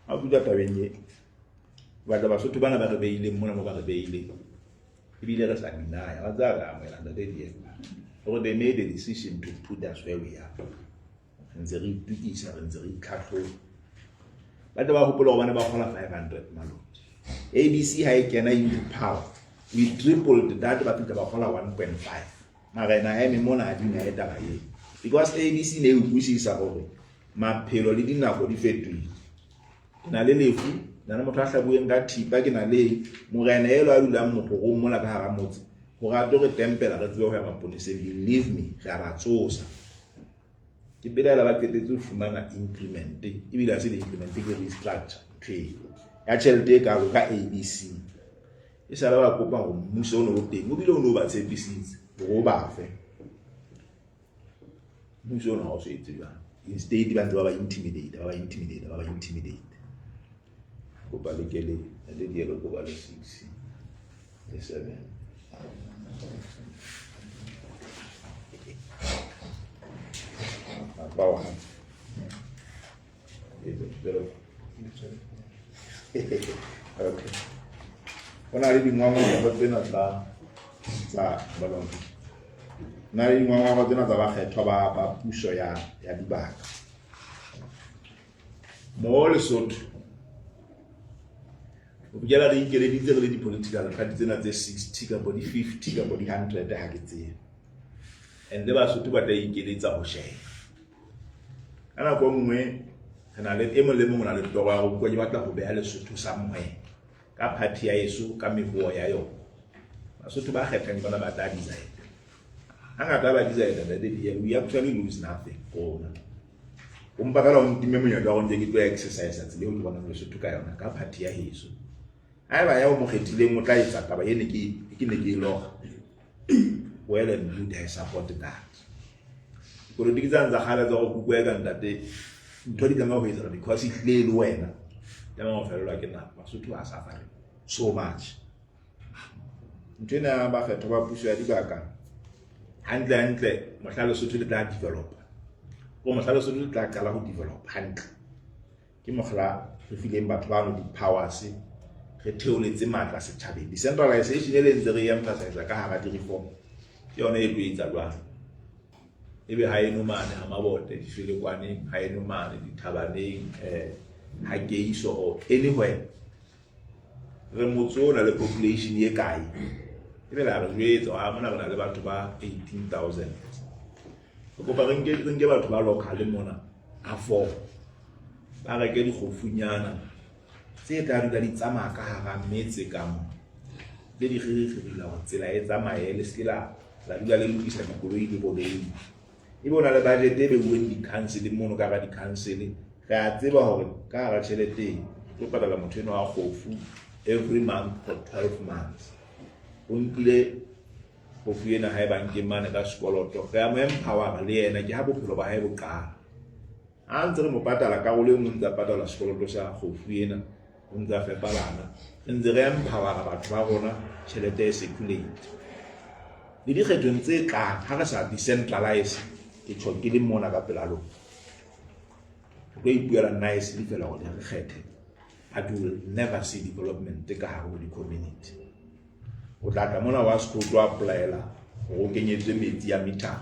Ha o dula tabeng e, batla Basotho bana ba re beileng mona mo ba re beileng, ebile re sa deny, wa tseba re amohela ntate Dieng hore they made a decision to put us where we are. Re ntse re itukisa, re ntse re itlhatlhoba. Ba tle ba hopole hore ba ne ba kgola 500 malome. ABC ha e kena into power, we tripled that, ba fihla ba kgola 1.5. Marena a eme mona a dinaye taba eo because ABC ne e utlwisisa hore maphelo le dinako di fetohile. Ke na le lefu, ke na le motho a hlabuweng ka thipa, ke na le morena elo a dulang mogorong mola ka hara motse gore a tlo re tempela re tsebe go ya maponeseng. Believe me, re a ba tsosa. Ke belaela ba qetetse ho fumana increment, ebile ha se le increment, ke restructure ntho eo ya tjhelete e kalo ka ABC. E sale ba kopa hore mmuso o ne o teng, o bile o ne o ba tshepisitse hore o ba fe. Mmuso ona ha o so etse jwalo. Instead ba ntse ba ba intimidate, ba ba intimidate, ba ba intimidate. Kopa le ke le le dielo, kopa le 6 le 7. Ba wa. Okay. Ho na le dingwangwaho tsena tsa balong. Na le dingwangwaho tsena tsa bakgethwa ba puso ya dibaka. Mo Lesotho o fihlela re ikeleditse re le di-political party tsena tse 60 kapa di 50 kapa di 100, ha ke tsebe. And le Basotho ba tla ikeletsa ho sheba. Ka nako e nngwe re na le e mong le mong o na le toro ya go ke batla go beha Lesotho somewhere ka party ya eso ka mehoa ya yona. Basotho ba kgethang ke bona ba tla decide. Hangata ba decide that we actually lose nothing rona. O mpa fela o ntime monyetla wa go ntse ke tlo exercise tsela eo ke bonang Lesotho ka yona ka party ya heso. Haeba ya o mo kgethileng o tla etsa taba e ne ke ne ke e loga, well and good, I support that. Dipolotiki tsane tsa kgale tsa go kukueka ntate ntho di tlameha ho etsahala because e hlile e le wena, tlameha ho felelwa ke nako. Basotho ba suffering so much. Ntho ena ya bakgethwa ba puso ya dibaka, hantle hantle mohla Lesotho le tla developa, ko mohla Lesotho le tla qala ho develop hantle, ke mohla re fileng batho bano di-powers, re theoletse matla setjhabeng. Decentralization e le ntse re emphasize ka hara di-reform, ke yona e tlo etsa jwang ebe ha eno mane ha Mabote, difelekwaneng, ha eno mane dithabaneng, ha Keiso or anywhere, re motse o na le population e kae, ebe la re jwetsa ha mona re na le batho ba 18,000. Re kopa re nke batho ba local mona a four, ba reke dikgofunyana tse tla dula di tsamaya ka hara metse ka mo, tse di kgirikgirila hore tsela e tsamaye, le seke la dula le lokisa dikoloi le bolei. Ebe o na le budget e beuweng di-council mono, ka hara di-council re a tseba hore ka hara tjhelete e tlo patala motho enwa wa kgofu every month for 12 months. O nkile kgofu ena ha e bankeng mane ka sekoloto, re a mo empowera le yena, ke ha bophelo ba hae bo qala. Ha ntse re mo patala karolo e nngwe, ntse a patala sekoloto sa kgofu ena, o ntse a fepa bana, re ntse re empowera batho ba rona, tjhelete e circulate. Le dikgethong tse tlang ha re sa decentralize, ke tjho ke le mona ka pela lona, re tlo ipuela nicely fela hore re kgethe, but we will never see development ka hare ho di-community. O tla tla mona wa se tlo applyela hore o kenyetswe metsi ya meter,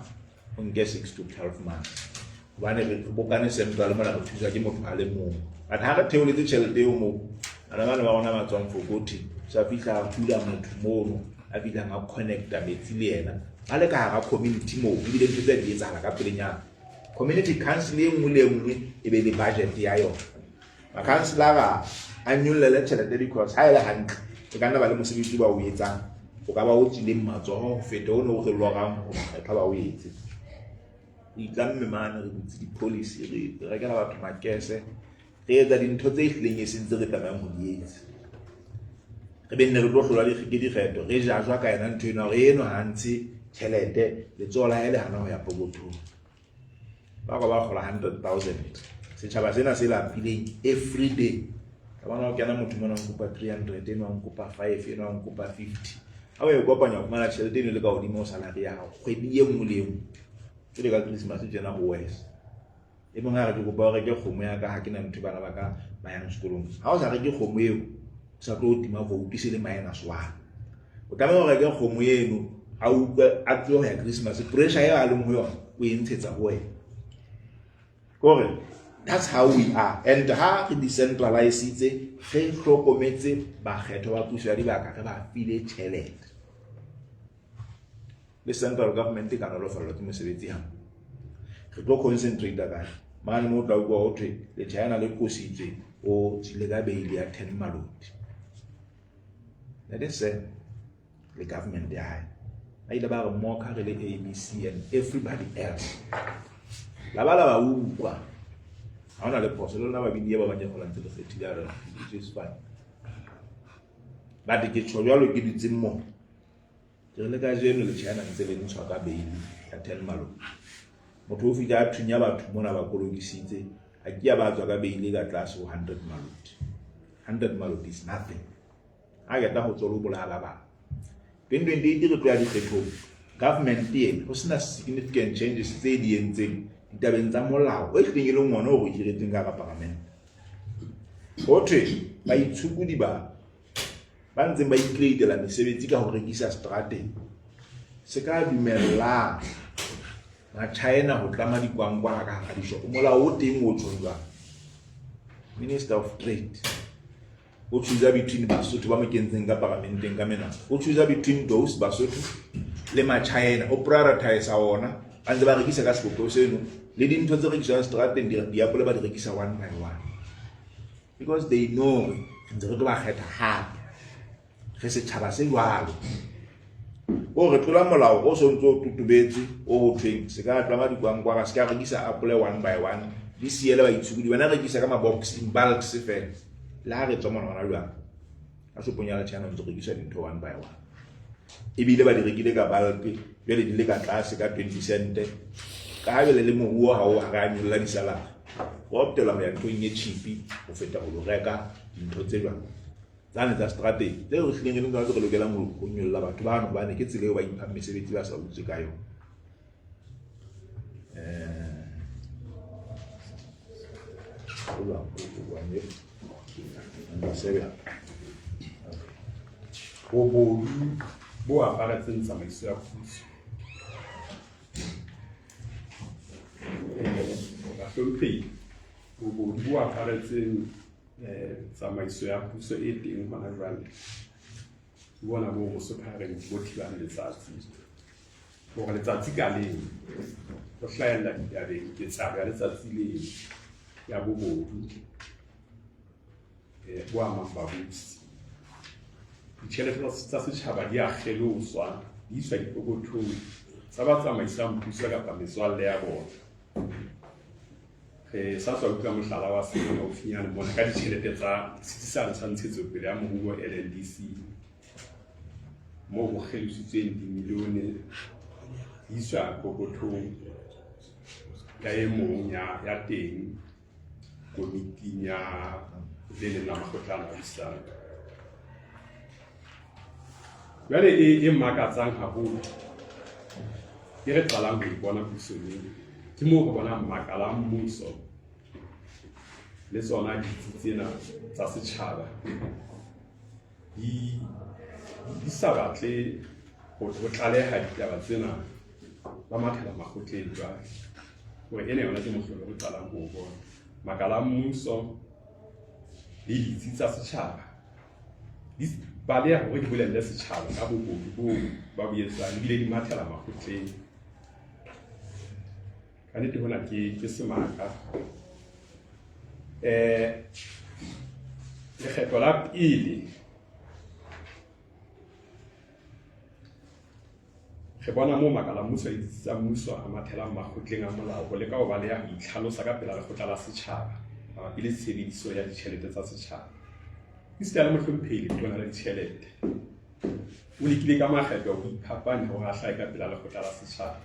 o nke 6 to 12 months, hobane re bokane central mona, re thuswa ke motho a le mong. But ha re theoletse tjhelete eo moo, bana bana ba rona ba tswang Fokothi, sa fihla a hula motho mono a fihlang a connecta metsi le yena, ba le ka hara community moo, ebile ntho tse di etsahala ka pelenyana. Community council e nngwe le e nngwe e be le budget ya yona, makhanselara a nyollele tjhelete, because ha e le hantle e ka nna ba le mosebetsi ba o etsang o ka ba o tswileng matsoho ho feta o ne o re lorang ho makgetha ba o etse. Re itlamme mane, re butse di-policy, re rekela batho makese, re etsa dintho tse hlileng e seng tse re tlamehang ho di etsa. Re be nne re tlo hlolwa ke dikgetho, re jajwa ka yona ntho ena hore eno ha ntshe tjhelete, letsoho la hae le hana ho ya pokothong. Ba ka ba kgola 100,000, setjhaba sena se lapileng every day, ka bona o kena motho mona o nkopa 300, eno a nkopa 5, eno a nkopa 50. Ha o e kopanya, o fumana tjhelete eno e le ka hodimo ho salary ya hao kgwedi e nngwe le e nngwe. Jwale ka Christmas tjena ho worse. E mong a re ke kopa o reke kgomo ya ka ha ke na ntho bana ba ka ba yang sekolong. Ha o sa reke kgomo eo, o sa tlo tima vote se le minus 1. O tlameha o reke kgomo eno a utlwe a tsebe ho ya Christmas. Pressure eo a leng ho yona o e ntshetsa ho wena. Kore that's how we are. And ha re decentralizitse, re hlokometse bakgethwa ba puso ya dibaka, re ba file tjhelete. Le central government e ka nolofallwa ke mosebetsi ha re tlo concentrate kae mane mo tla utlwa ho thwe le China le qositswe o tswile ka bail ya 10 maloti. That is se le government ya hae ba ile ba re moka re le ABC and everybody else la ba la ba utlwa ha ona le phoso le lona babidi ba bang go ntse le kgethile a re it is fine but ke tjho jwalo ke dutseng mo ke re le kajeno le China ntse le ntshwa ka bail ya 10 maloti. Motho o fihla a thunya batho mona ba kolokisitse a ke ya ba tswa ka bail ka tlase ho 100 maloti. 100 maloti is nothing. Ha ke tla ho tswa lo bolaya ba bang. 2028 re tlo ya dikgethong. Government ena ho sena significant changes tse di entseng ditabeng tsa molao o hlileng e leng ona o re hiretseng ka hara parliament. Ho thwe baitshokodi ba ba ntseng ba icreatela mesebetsi ka ho rekisa strateng se ka dumellang ma-China ho tlama dikwankwara ka hara dishopo. Molao o teng o tjhong jwang? Minister of Trade o choose between Basotho ba mo kentseng ka paramenteng ka menwana, o choose between those Basotho le ma-China, o prioritize ona ba ntse ba rekisa ka sebopeho seno le dintho tse rekiswang strateng diapole ba di rekisa one by one because they know re ntse re tlo ba kgetha hape re setjhaba se jwalo. O re tlola molao o so ntse o totobetse o ho thweng se ka tlama dikwankwara se ka rekisa apole one by one di siele baitshokodi wena rekisa ka ma-box in bulks fela le ha re tswa mona hona jwang ka shopong ya China ntse rekisa dintho one by one ebile ba di rekile ka bulk jwale di le ka tlase ka 20 cent ka ha jwale le moruo ha o ha re a nyolla disalary o optela ho ya nthong e cheap ho feta ho lo reka dintho tse jwang tsane tsa strateng tseo re hlileng e leng tsona tse re lokelang ho nyolla batho bano hobane ke tsela eo ba iphang mesebetsi ba sa utswe ka yona.
Bobodu bo aparetseng tsamaiso ya puso. Bahlomphehi, bobodu bo aparetseng tsamaiso ya puso e teng hona jwale ke bona bo bosophareng bo thibang letsatsi hore letsatsi ka leng ho hlahella ditabeng ketsahalo ya letsatsi leo ya bobodu bo amang babusi. Ditjhelete tsa setjhaba di a kgeloswa, di iswa dipokothong tsa ba tsamaisang puso kapa metswalle ya bona. Re sa tswa utlwa mohlala wa sena haufinyane mona ka ditjhelete tsa setsi sane sa ntshetsopele ya moruo LNDC moo ho kgelositsweng dimilione di iswa pokothong ya e mong ya teng komiting ya le leng la makgotla a busang. Jwale e makatsang haholo e re qalang ho e bona pusong ena ke moo re bonang makala a mmuso le tsona ditsi tsena tsa setjhaba di sa batle ho tlaleha ditaba tsena, ba mathela makgotleng jwale hore ena yona ke mohlolo re qalang ho bona. Makala a mmuso le ditsi tsa setjhaba di baleha hore di bolelle setjhaba ka bobodu boo ba bo etsang, ebile di mathela makgotleng. Ka nnete hona ke semaka. Lekgetlo la pele re bona moo makala a mmuso a ditsi tsa mmuso a mathelang makgotleng a molao ho leka ho baleha ho itlhalosa ka pela lekgotla la setjhaba mabapi le tshebediso ya ditjhelete tsa setjhaba. Esita le mohlomphehi letona la ditjhelete o lekile ka makgetlo ho iphapanya hore a hlahe ka pela lekgotla la setjhaba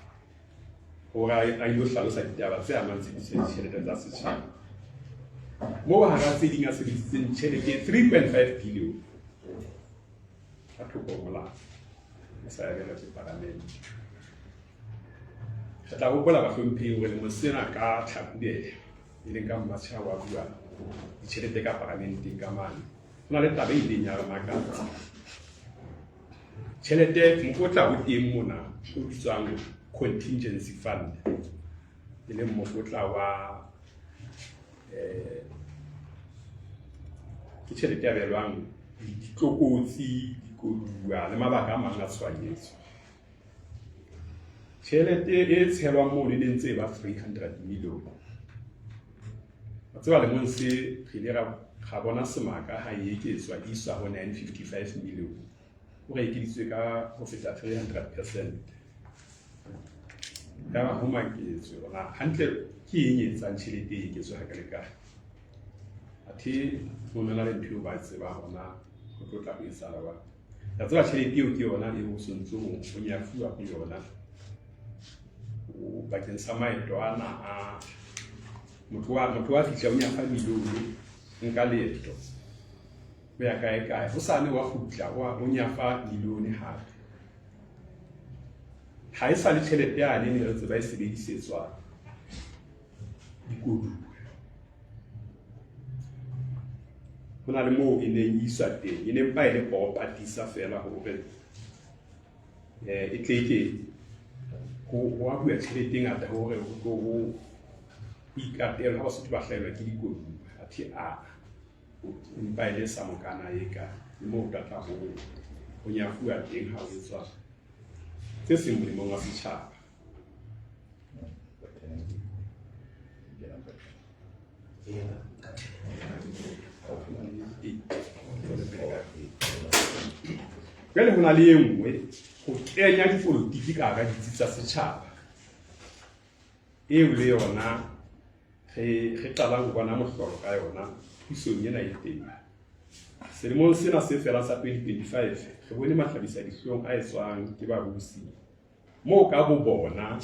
hore a ilo hlalosa ditaba tse amang tshebediso ya ditjhelete tsa setjhaba. Moo hara tse ding a sebedisitseng tjhelete 3.5 billion ka thoko ho molao o sa ebelwa ke palamente. Re tla hopola bahlomphehi hore lemo sena ka Tlhakubele e leng ka Mmatjha wa bua ditjhelete ka paramenteng ka mane. Ho na le taba e ileng ya re makatsa. Tjhelete mokotla o teng mona o bitswang contingency fund e leng mokotla wa eh ke tjhelete ya belwang ditlokotsi, dikoduwa le mabaka a mang a tshohanyetso. Tjhelete e tshelwang mono e ne ntse e ba 300 million. Wa tseba lemong se re ile ra bona semaka ha e eketswa e iswa ho 955 million. O re ekeditswe ka ho feta 300%. Ya ho maketswe hore hantle ke eng e etsang tjhelete e eketswe hakalekale. Athe ho na le ntho eo ba e tsebang hore na ho tlo tla ho etsahala jwang. Ya tseba tjhelete eo ke yona eo o sontso o nyafuwa ho yona bakeng sa maeto ana a motho wa fihla o nyafa milione nka leeto o ya kae kae o sane wa kgutla o nyafa milione hape ha e sa le tjhelete yane ne re tseba e sebedisetswa dikoduwa ho na le moo e neng e iswa teng e ne mpa e le patisa fela hore um e tle ke ho abuwa tjhelete e ngata hore ho tlo ho ikatelwa ha Basotho ba hlahelwa ke dikoduwa athe a empa e le sa mokana e ka le moo o tla ho ho nyafuwa teng ha ho etswa tse seng molemong wa setjhaba. Jwale ho na le e nngwe ho kenya dipolotiki ka hara ditsi tsa setjhaba eo le yona re qalang ho bona mohlolo ka yona pusong ena e teng. Selemong sena se felang sa 2025 re bone mahlabisa dihlong a etswang ke babusi moo ka bobona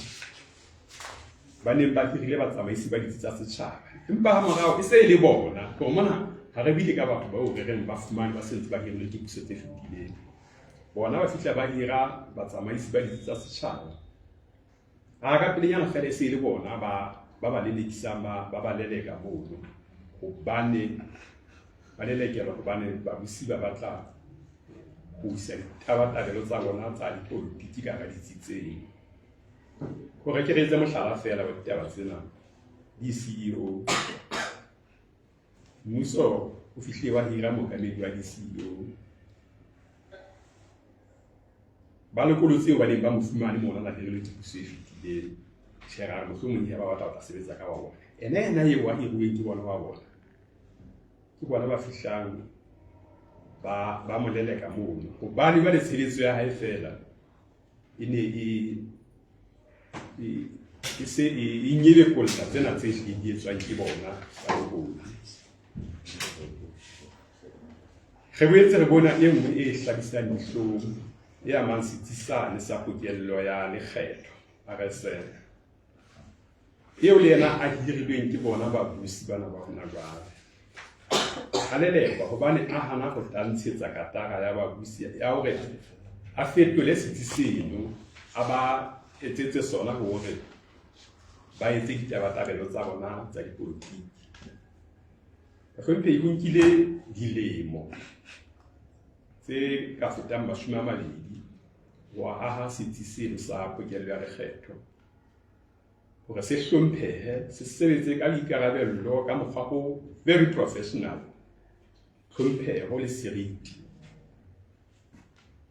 ba neng ba hirile batsamaisi ba ditsi tsa setjhaba empa ha morao e se e le bona gore mona ha re bile ka batho bao re reng ba fumane ba sentse ba hirilwe ke puso tse fetileng bona ba fihla ba hira batsamaisi ba ditsi tsa setjhaba a ka pelenyana fela e se e le bona ba ba ba lelekisang ba ba ba leleka mono hobane ba lelekelwa hobane babusi ba batla ho isa ditabatabelo tsa bona tsa dipolotiki ka hara ditsi tseo. Hore ke re etse mohlala feela wa ditaba tsena, di-CEO mmuso o fihlile wa hira mookamedi wa di-CEO ba lekolotse eo ba neng ba mo fumane mona na hirilwe ke puso e fetileng. Tjhe, ra re mohlomong he ba batla ho tla sebetsa ka wa bona. Ene ena eo a hiruweng ke bona wa bona ke bona ba fihlang ba ba mo leleka mono hobane jwale tshebetso ya hae feela e ne e e e se e e nyebekolla tsena tse hlileng di etswang ke bona ba lekodi. Re boetse re bona e nngwe e hlabisang dihlong e amang setsi sane sa pokello ya lekgetho RSL eo le yena a hirilweng ke bona babusi bana ba hona jwale. A lelekwa hobane a hana ho tantshetsa katara ya babusi ya hore a fetole setsi seno a ba etsetse sona hore ba etse ditabatabelo tsa bona tsa dipolotiki. Bahlomphehi ho nkile dilemo tse ka fetang 20 ho aha setsi seno sa pokello ya lekgetho hore se hlomphehe, se sebetse ka boikarabello ka mokgwa o very professional, tlhompheho le seriti.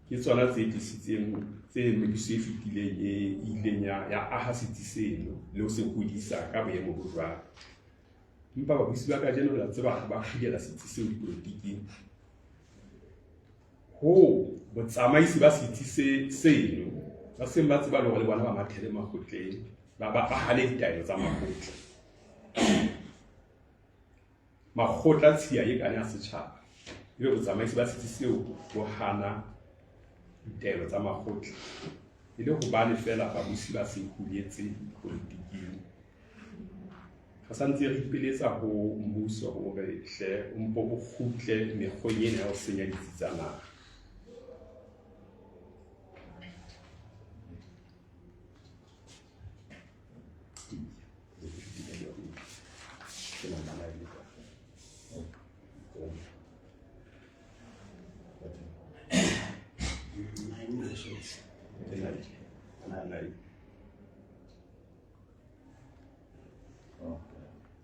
Ke tsona tse tlisitseng tse mebuso e fetileng e ileng ya, ya aha setsi seno le ho se hodisa ka boemo bo jwalo. Empa babusi ba kajeno la tseba ba kgulela setsi seo dipolotiking. Hoo botsamaisi ba setsi se seno ba seng ba tseba le hore le bona ba mathele makgotleng, ba ba hane ditaelo tsa makgotla. Makgotla tshiya e kana ya setjhaba ebe botsamaisi ba setsi seo bo hana ditaelo tsa makgotla e le hobane feela babusi ba se huletse dipolotiking. Re sa ntse re ipeletsa ho mmuso hore hle o mpo o kgutle mekgweng ena ya ho senya ditsi tsa naha.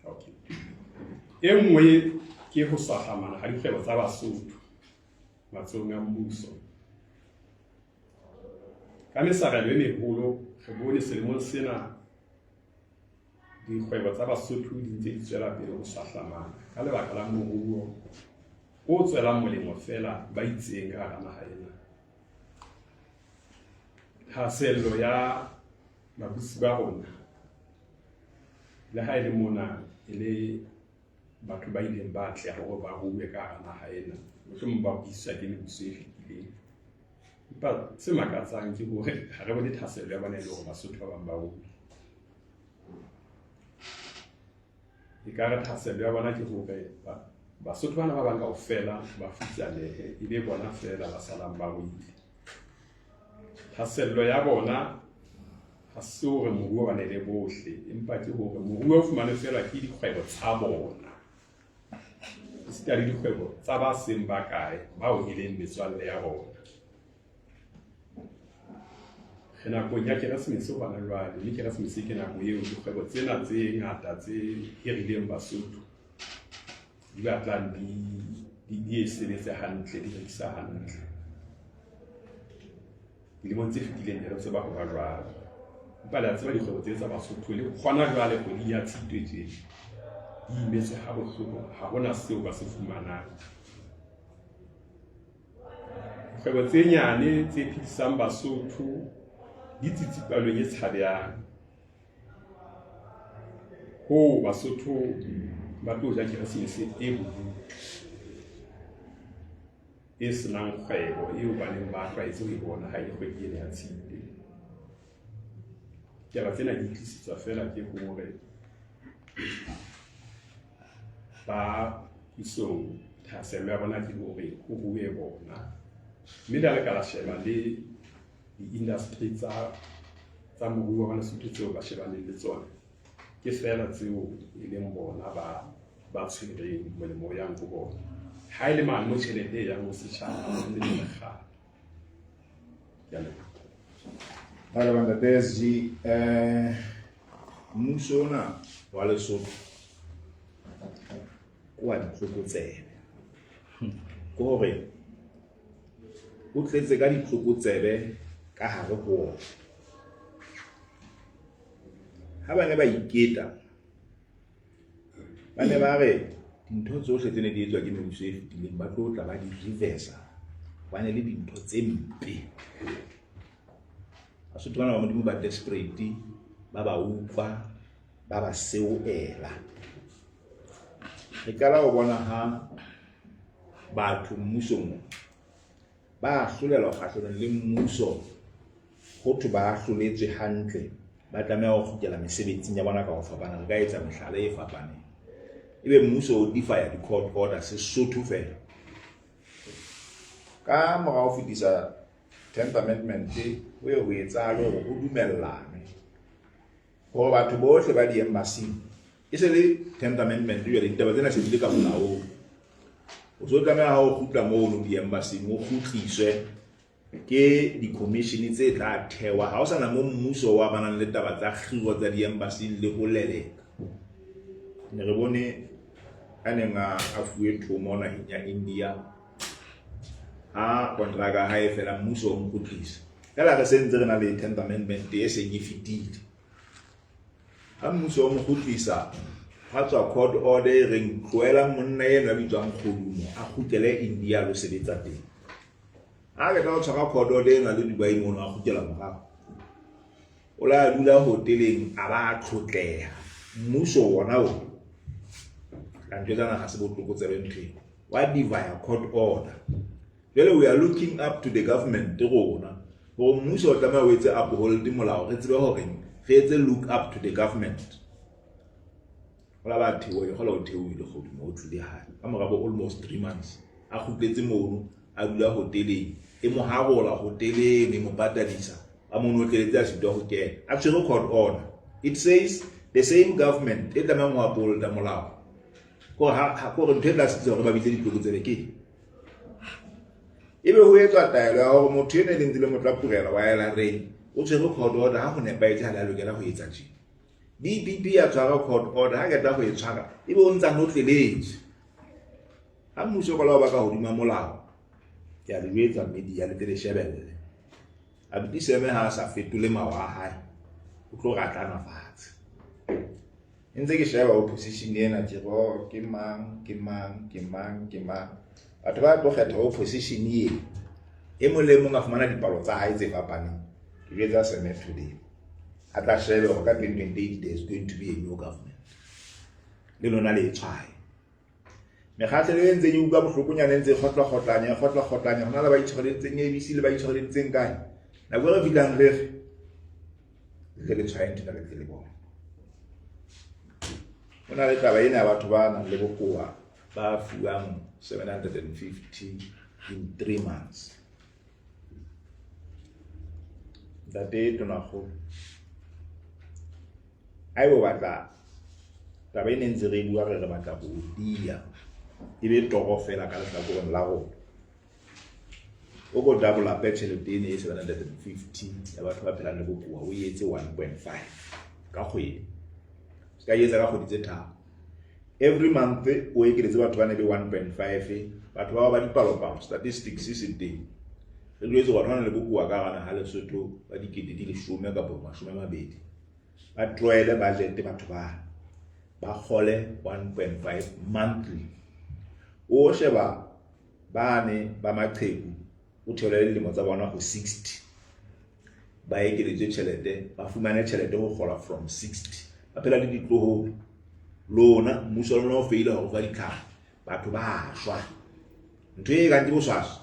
Okay. E nngwe ke ho swahlamana ha dikgwebo tsa Basotho matsohong a mmuso. Ka mesarelo e meholo re bone selemong sena dikgwebo tsa Basotho di ntse di tswela pele ho swahlamana ka lebaka la moruo o tswelang molemo feela ba itseng ka hara naha ena. Thahasello ya babusi ba rona le ha e le mona e le batho ba ileng ba atleha hore ba rue ka hara naha ena, mohlomong ba buiswa ke mebuso e fetileng. Empa se makatsang ke hore ha re bone thahasello ya bona e le hore Basotho ba bang ba rue. Ekare thahasello ya bona ke hore Basotho bana ba bang kaofela ba futsanehe, e be bona feela ba salang ba ruile. Thahasello ya bona ha se hore moruo ba ne le bohle, empa ke hore moruo o fumanwe feela ke dikgwebo tsa bona, esita le dikgwebo tsa ba seng ba kae bao e leng metswalle ya bona. Re nakong ya Keresemese hona jwale, mme Keresemese ke nako eo dikgwebo tsena tse ngata tse hirileng Basotho di batlang di e sebetse hantle, di rekisa hantle. Dilemong tse fetileng ne re tseba ho ba jwalo, empa le a tseba dikgwebo tse tsa Basotho le hona jwale kgweding ya Tshitwe tje di imetswe ha bohloko, ha hona seo ba se fumanang. Dikgwebo tse nyane tse phedisang Basotho di tsitsipalong e tshabehang, hoo Basotho ba tlo ja Keresemese e bodutu, e senang kgwebo eo ba neng ba tlwaetse ho e bona ha e le kgwedi ena ya Tshitwe. Ditaba tsena di tlisetswa feela ke hore ba pusong thahasello ya bona ke hore ho rue bona, mme le ha le ka la sheba le di-industry tsa moruo wa Lesotho tseo ba shebaneng le tsona, ke feela tseo e leng bona ba tshwereng molemo o yang ho bona. Ha e le mane mo tjhelete e yang ho setjhaba, ha ho le lekgala. Ke a leboha.
Ba leboha ntate SG. Mmuso ona wa Lesotho ke wa ditlokotsebe. Ke hore o tletse ka ditlokotsebe ka hare ho ona. Ha ba ne ba iketa, ba ne ba re dintho tsohle tse ne di etswa ke mebuso e fetileng ba tlo tla ba di reversa, hobane le dintho tse mpe. Basotho bana ba Modimo ba desperate, ba ba utlwa, ba ba seoela. Re qala ho bona ha batho mmusong ba ahlolelwa kgahlanong le mmuso, ho thwe ba ahloletswe hantle, ba tlameha ho kgutlela mesebetsing ya bona ka ho fapana. Re ka etsa mehlala e fapaneng. Ebe mmuso o defy di-court order Sesotho feela. Ka mora ho fetisa 10th Amendment, ho ye ho etsahale hore ho dumellanwe hore batho bohle ba di-embassy-ng, e se le 10th Amendment jwale, ditaba tsena se di le ka molaong. O so tlameha ha o kgutla mono di-embassy-ng, o kgutliswe ke di-commission tse tla thewa. Ha o sana mo mmuso wa banang le taba tsa kgiro tsa di-embassy-ng le ho leleka. Ne re bone a neng a fuwe thomo naheng ya India, ha kontraka ya hae fela mmuso o mo kgutlisa. Feela re sentse re na le 10th Amendment e seng e fetile. Ha mmuso o mo kgutlisa, hwa tswa court order e reng tlohelang monna enwa ya bitswang Kgodumo a kgutlele India a lo sebetsa teng. Ha qeta ho tshwara court order ena le Dubai mono, a kgutlela morao. O la dula hoteleng a ba a tlotleha. Mmuso wona o la ntho tsena ha se botlokotsebe ntho eo. Wa defy court order. Jwale we are looking up to the government rona hore mmuso o tlameha o etse uphold molao, re tsebe hore re etse look up to the government. O la ba theoha, ke kgola o theohile Kgodumo, o tlile hae ka mora bo almost 3 months, a kgutletse mono, a dula hoteleng, e mo harola hoteleng, e mo patadisa, a mo notleletse a sitwa ho kena, a tshwere court order. It says the same government e tlamehang ho upholda molao. Kore ha, ha, kore ntho e tla sitisa hore ba bitse ditlokotsebe ke. Ebe ho etswa taelo ya hore motho eno e leng ntse le mo tla purela wa LRA o tshwere court order, ha ho nepahetse ha le a lokela ho etsa tje. DPP ya tshwara court order, ha qeta ho e tshwara ebe o ntsa notleletswe. Ha mmuso o ba ka hodima molao, ke a le jwetsa media le tle le shebelle. Abuti Seme ha a sa fetole mawa a hae, o tlo ratlana fatshe. E ntse ke sheba opposition ena ke re, oh, ke mang, ke mang, ke mang, ke mang. Batho ba tlo kgetha opposition e, e mong le mong a fumana dipalo tsa hae tse fapaneng. Ke jwetsa Seme today, a tla shebe hore ka 2028 there is going to be a new government. Le lona le e tshwaye. Mekgahlelo e ntseng e utlwa bohlokonyana e ntse e kgotlakgotlanya, e kgotlakgotlanya, ho na le ba itshwareleditseng ABC le ba itshwareleditseng kae. Nako e re fihlang re re, le tle le tshwaye ntho ena le tle le bone. Ho na le taba ena ya batho ba nang le bokowa ba fuwang 750 in 3 months. Ntate Tonakgolo, haeba o batla taba e ne ntse re bua re re batla ho diya e be toro fela ka lehlakoreng la rona, o ko double up tjhelete ene e 750 ya batho ba phelang le bokowa, o etse 1.5 ka kgwedi. Se ka etsa ka kgwedi tse tharo. Every month o ekeletse batho ba ne be 1.5, batho bao ba dipalopalo statistics se teng. Re jwetse batho ba nang le bokowa ka hara naha Lesotho ba 10,000 kapa 20. Ba tlohele budget batho ba ba kgole 1.5 monthly. O sheba bane ba maqheku o theolele dilemo tsa bona ho 60, ba ekeletswe tjhelete, ba fumane tjhelete ho kgola from 60. Ba phela le ditloholo. Lona mmuso wa lona o feile hore fa ditlhare, batho ba shwa. Ntho e kang ke boswaswa,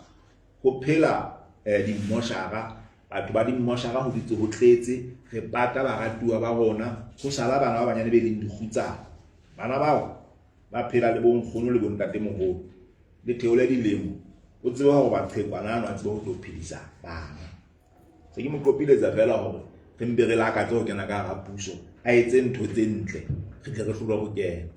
ho phela dimmoshara, batho ba dimmoshara ho dutse ho tletse, re pata baratuwa ba rona, ho sala bana ba banyane be leng dikgutsana. Bana bao ba phela le bonkgono le bontatemoholo. Le theole dilemo, o tsebe hore baqhekwana ano a tsebe ho tlo phedisa bana. Se ke mo qopiletsa fela hore re mpe re lakatse ho kena ka hara puso, a etse ntho tse ntle, re tle re hlolwe ho kena.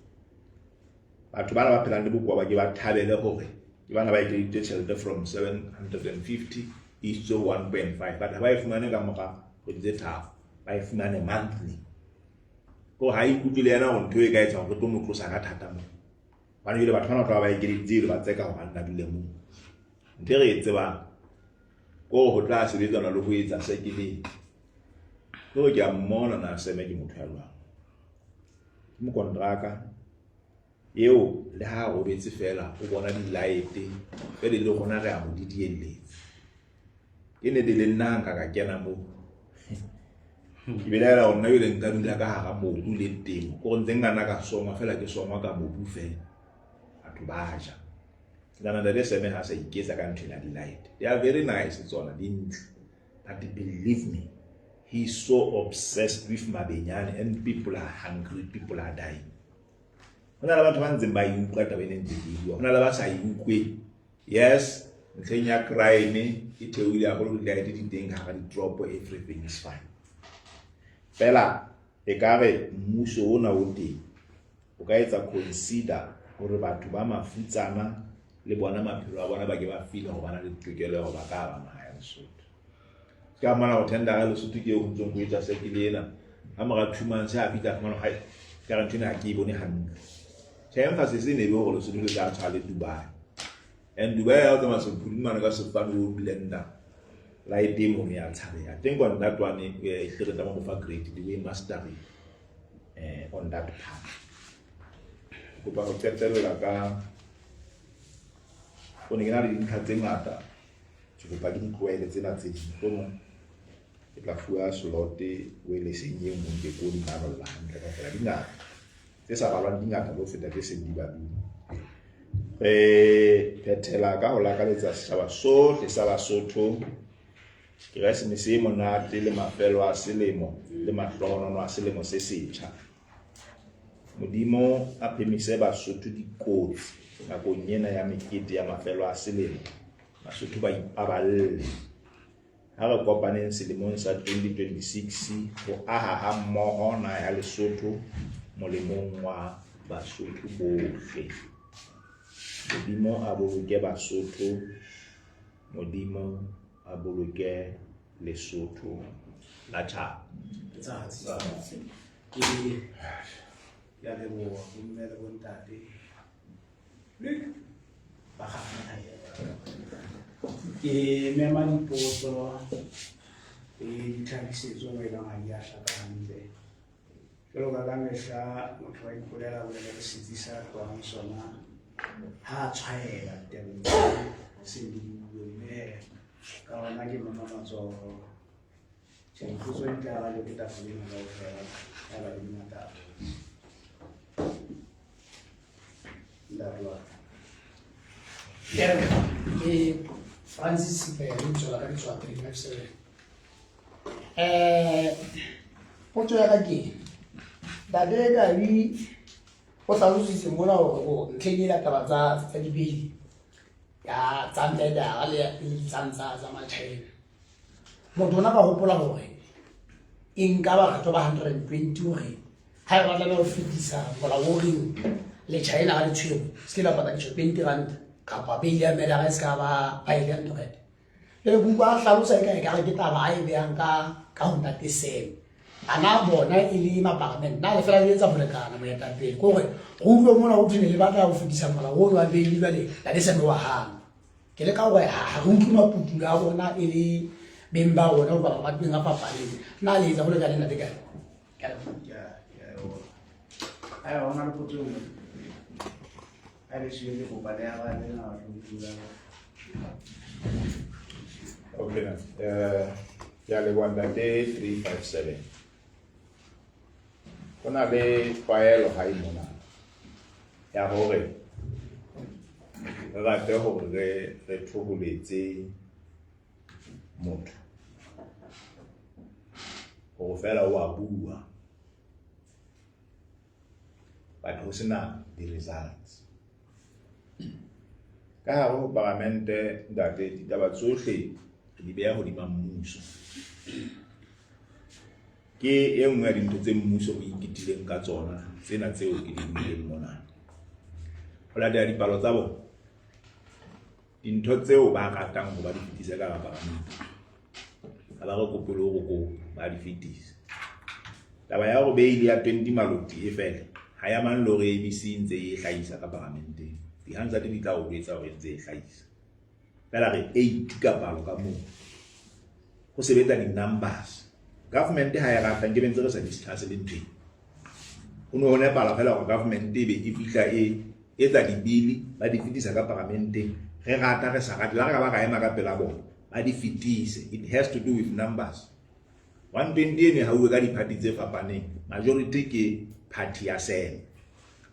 Batho bana ba phelang le bokowa ba ke ba thabele hore ke bana ba ekeditse tjhelete from 750 isitswe ho 1.5, but ha ba e fumane ka mora kgwedi tse tharo, ba e fumane monthly. Ko ha ikutlwe le yena hore ntho e ka etsa hore re tlo mo tlosa ka thata moo. Hobane jwale batho bana ba tloha ba ekeditse le ba tseka hore a nna dule moo. Ntho e re e tsebang ke hore ho tla sebetsana le ho etsa sekeleng. Ke hore ke a mmona na Seme ke motho ya jwang. Ke mokontraka eo le ha a robetse fela o bona di-light fela le rona re a mo didielletsa. Ke nnete le nna nka ka kena moo. Ke belaela hore nna ebile nka dula ka hara mobu le temo. Ke hore ntse nka nna ka songwa fela ke songwa ka mobu fela. Batho ba ja. Ke nahana Ntate Seme ha sa iketsa ka ntho ena di-light. They are very nice tsona, di ntle. But believe me, he is so obsessed with Mabenyane and people are hungry, people are dying. Ho na le batho ba ntseng ba e utlwa taba ena ntse ke e bua. Ho na le ba sa e utlweng. Yes, ntlheng ya crime e theohile haholo, di-light di teng ka hara ditoropo, everything is fine. Fela ekare mmuso ona o teng o ka etsa consider hore batho ba mafutsana le bona maphelo a bona ba ke ba feel hore ba na le tokelo ya hore ba ka hara naha ya Lesotho. Se ka fumana hore tendera ya Lesotho ke eo ho ntsong ho etswa sekele ena, ka mora 2 months ha fihla fumana hore hai, ekare ntho ena ha ke e bone hantle. Tjhe, emphasis e ne be hore Lesotho le tla tshwana le Dubai. And Dubai ha o tsamaya sephudumane ka sefofane o blender, light e mono ya tshabeha. Teng on that one, e hle re tlameha ho mo fa grade, the way mastering on that part. Kopa ho qetella ka o ne ke na le dintlha tse ngata, ke kopa ke di tlohele tsena tse ding. Mohlomong ke tla fuwa slot weleseng e nngwe ke ko di manolla hantle kaofela. Di ngata tse sa balwang, di ngata le ho feta tse seng di baduwe. Re phethela ka ho lakaletsa setjhaba sohle sa Basotho Keresemese e monate le mafelo a selemo le mahlohonolo a selemo se setjha. Modimo a phemise Basotho dikotsi nakong ena ya mekete ya mafelo a selemo. Basotho ba ipaballe. Ha re kopaneng selemong sa 2026 ho aha ha mmoho naha ya Lesotho molemong wa Basotho bohle. Modimo a boloke Basotho. Modimo a boloke Lesotho la tjhaba.
Letsatsi. Ke ke a leboha bomme le bontate ba kgakgatha. Ke mema dipotso le ditlhakisetso mo e bang ha di a hlaka hantle. Jwalo ka ka mehla motho wa ipolela bolele le setsi sa tlohang ho sona ha a tshwaela ditabeng tse seng di buuwe mme ka hona ke mema matsoho. Tjhe, dipotso di tla arajwa ke tafole ena kaofela haeba di le ngata haholo. Ntate wa ka.
Ke Francis Sipele, lebitso la ka ke tswa 357. Eh, potso ya ka ke ntate Kabi o hlalositse mona hore o ntlheng ena taba tsa tsa dibili ya tsa medara le tsang tsa tsa Machina. Motho ona ka hopola hore e nka bakgetho ba 120 hore ha e ba tlameha ho fetisa molao o reng le China ha le tshwerwe se ke la patadiswa 20 rand kapa beili ya medara e se ka ba 500 rand. Jwale ke utlwa a hlalosa eka ekare ke taba a e behang ka ka ho ntate Sam. A na bona e le mapalamente na le fela le etsa bolekana moetapele ke hore re utlwe mona ho thwe ne le batla ho fetisa molao ono wa beili jwale ntate Sam wa hana. Ke leka hore ha re utlwe maputulo a bona e le beng ba ona hoba mabatoweng a fapaneng. Na le etsa bolekane ntate kae? Ke a leboha.
Ke a ke a leboha. Haeba ho na le potso e nngwe. Ha le siyo ke kopa le arabe na batho dula.
Okay, ke a leboha ntate 357. Ho na le tlwaelo hae mona ya hore re rate hore re re thoholetse motho hore feela o a bua but ho sena di-results. Ka hare ho paramente ntate ditaba tsohle re di beha hodima mmuso. Ke e nngwe ya dintho tse mmuso o iketileng ka tsona tsena tseo ke di buileng mona. Ho latela dipalo tsa bona, dintho tseo ba ratang ho ba di fetise ka hara paramente ha ba re kope le hore ko ba di fetise. Taba ya hore beili ya 20 Maloti e fele ha ya mang le hore ABC e ntse e hlahisa ka paramenteng. Di-Hansard di tla o jwetsa hore e ntse e hlahisa. Feela re 8 ka palo ka moo. Ho sebetsa di-numbers. Government ha e rata nke be ntse re sa discuss le ntho ena. Ho ne ho nepala feela hore government e be e fihla e etsa dibili ba di fetisa ka paramenteng. Re rata re sa rate la re ka ba ra ema ka pela bona ba di fetise. It has to do with numbers. 120 eno e hauwe ka di-party tse fapaneng. Majority ke party ya Sam.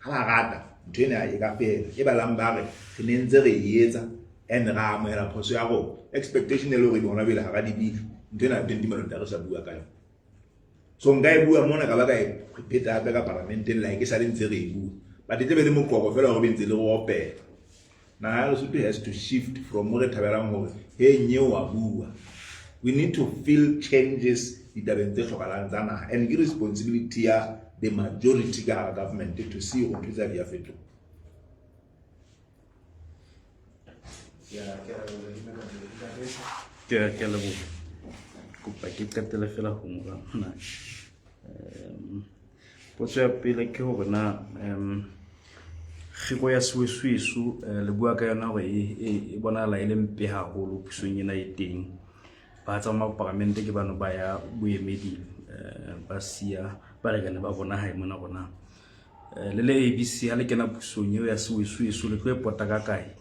Ha ba rata ntho ena e ka fela. E balang ba re re ne ntse re e etsa and ra amohela phoso ya rona. Expectation e le hore hona jwale hara dibili ntho ena ya 20 Maloti ha re sa bua ka yona. So nka e bua mona ka ba ka e pheta hape ka paramenteng like e sale ntse re e bua. But e tle be le moqoqo feela hore be ntse le re opela. Naha ya Lesotho has to shift from mo re thabelang hore he nyeo wa bua. We need to feel changes ditabeng tse hlokahalang tsa naha and ke responsibility ya the majority ka hara government to see hore ntho tsa di a fetoha.
Ke a leboha. Kopa ke qetele fela ho ngola mona. Potso ya pele ke hore na kgiro ya Siwesuwesu le bua ka yona hore e bonahala e le mpe haholo pusong ena e teng. Ba tsamaya paramente ke bano ba ya boemeding ba siya balekane ba bona hae mona rona. Le le ABC ha le kena pusong eo ya Siwesuwesu le tlo e pota ka kae?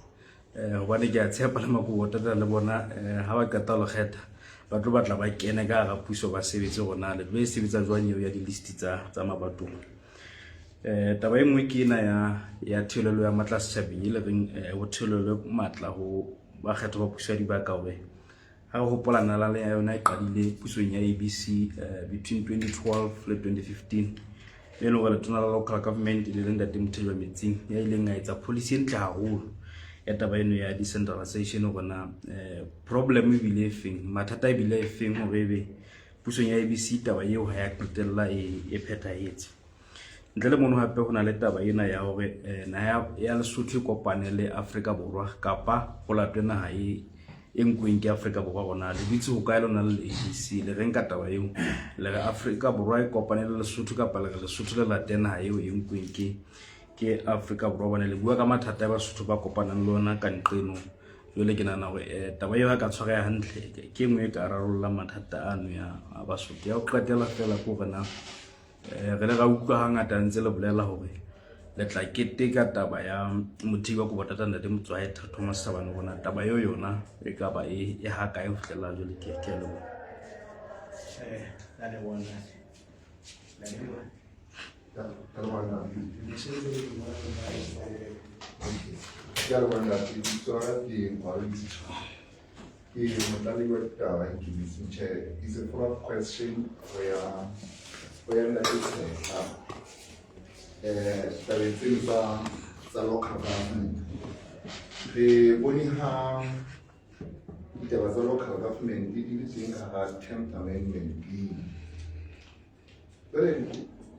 Hobane ke a tshepa le Makobo Tata le bona ha ba qeta ho kgetha ba tlo batla ba kene ka hara puso ba sebetse hore na le tlo e sebetsa jwang eo ya di-list tsa mabatowa. Taba e nngwe ke ena ya theolelo ya matla setjhabeng e le reng ho theolelwe matla ho bakgethwa ba puso ya dibaka hore ha re hopola nalane ya yona e qadile pusong ya ABC between 2012 le 2015 e leng hore letona la local government le leng Ntate Mothejwa Metsing ya ileng a etsa policy e ntle haholo ya taba eno ya decentralization hore na problem ebile e feng, mathata ebile e feng hore ebe pusong ya ABC taba eo ha ya qetella e phethahetse. Ntle le mono hape ho na le taba ena ya hore naha ya Lesotho e kopane le Afrika Borwa kapa ho latwe naha e e nkuweng ke Afrika Borwa rona le dutse hokae lona le ABC le reng ka taba eo le re Afrika Borwa e kopane le Lesotho kapa le re Lesotho le late naha eo e nkuweng ke ke Afrika Borwa bone le bua ka mathata a Basotho ba kopanang le ona ka nqeno jwale ke nahana hore eh, taba eo ha ka tshwareha hantle ke e nngwe e ka rarollang mathata ano ya a Basotho ya ho qetela fela ke hore na eh, re le ra utlwa hangata ntse le bolela hore le tla keteka taba ya mothei wa Kobo-Tata Ntate Motswae Thomas Thabane rona taba eo yona e ka ba e e ha kae ho fihlela jwale ke ke a leboha.
Eh, la leboha ntate. La leboha.
Ke a leboha ntate. Lebitso la ka ke Maurits Ke motlalehi wa ditaba ikemetseng. Tjhe, it's a follow up question ho ya ho ya ntate Tshehla. Eh, tabeng tseno tsa tsa local government. Re bone ha ditaba tsa local government di le teng ka hara tenth amendment bill. Jwale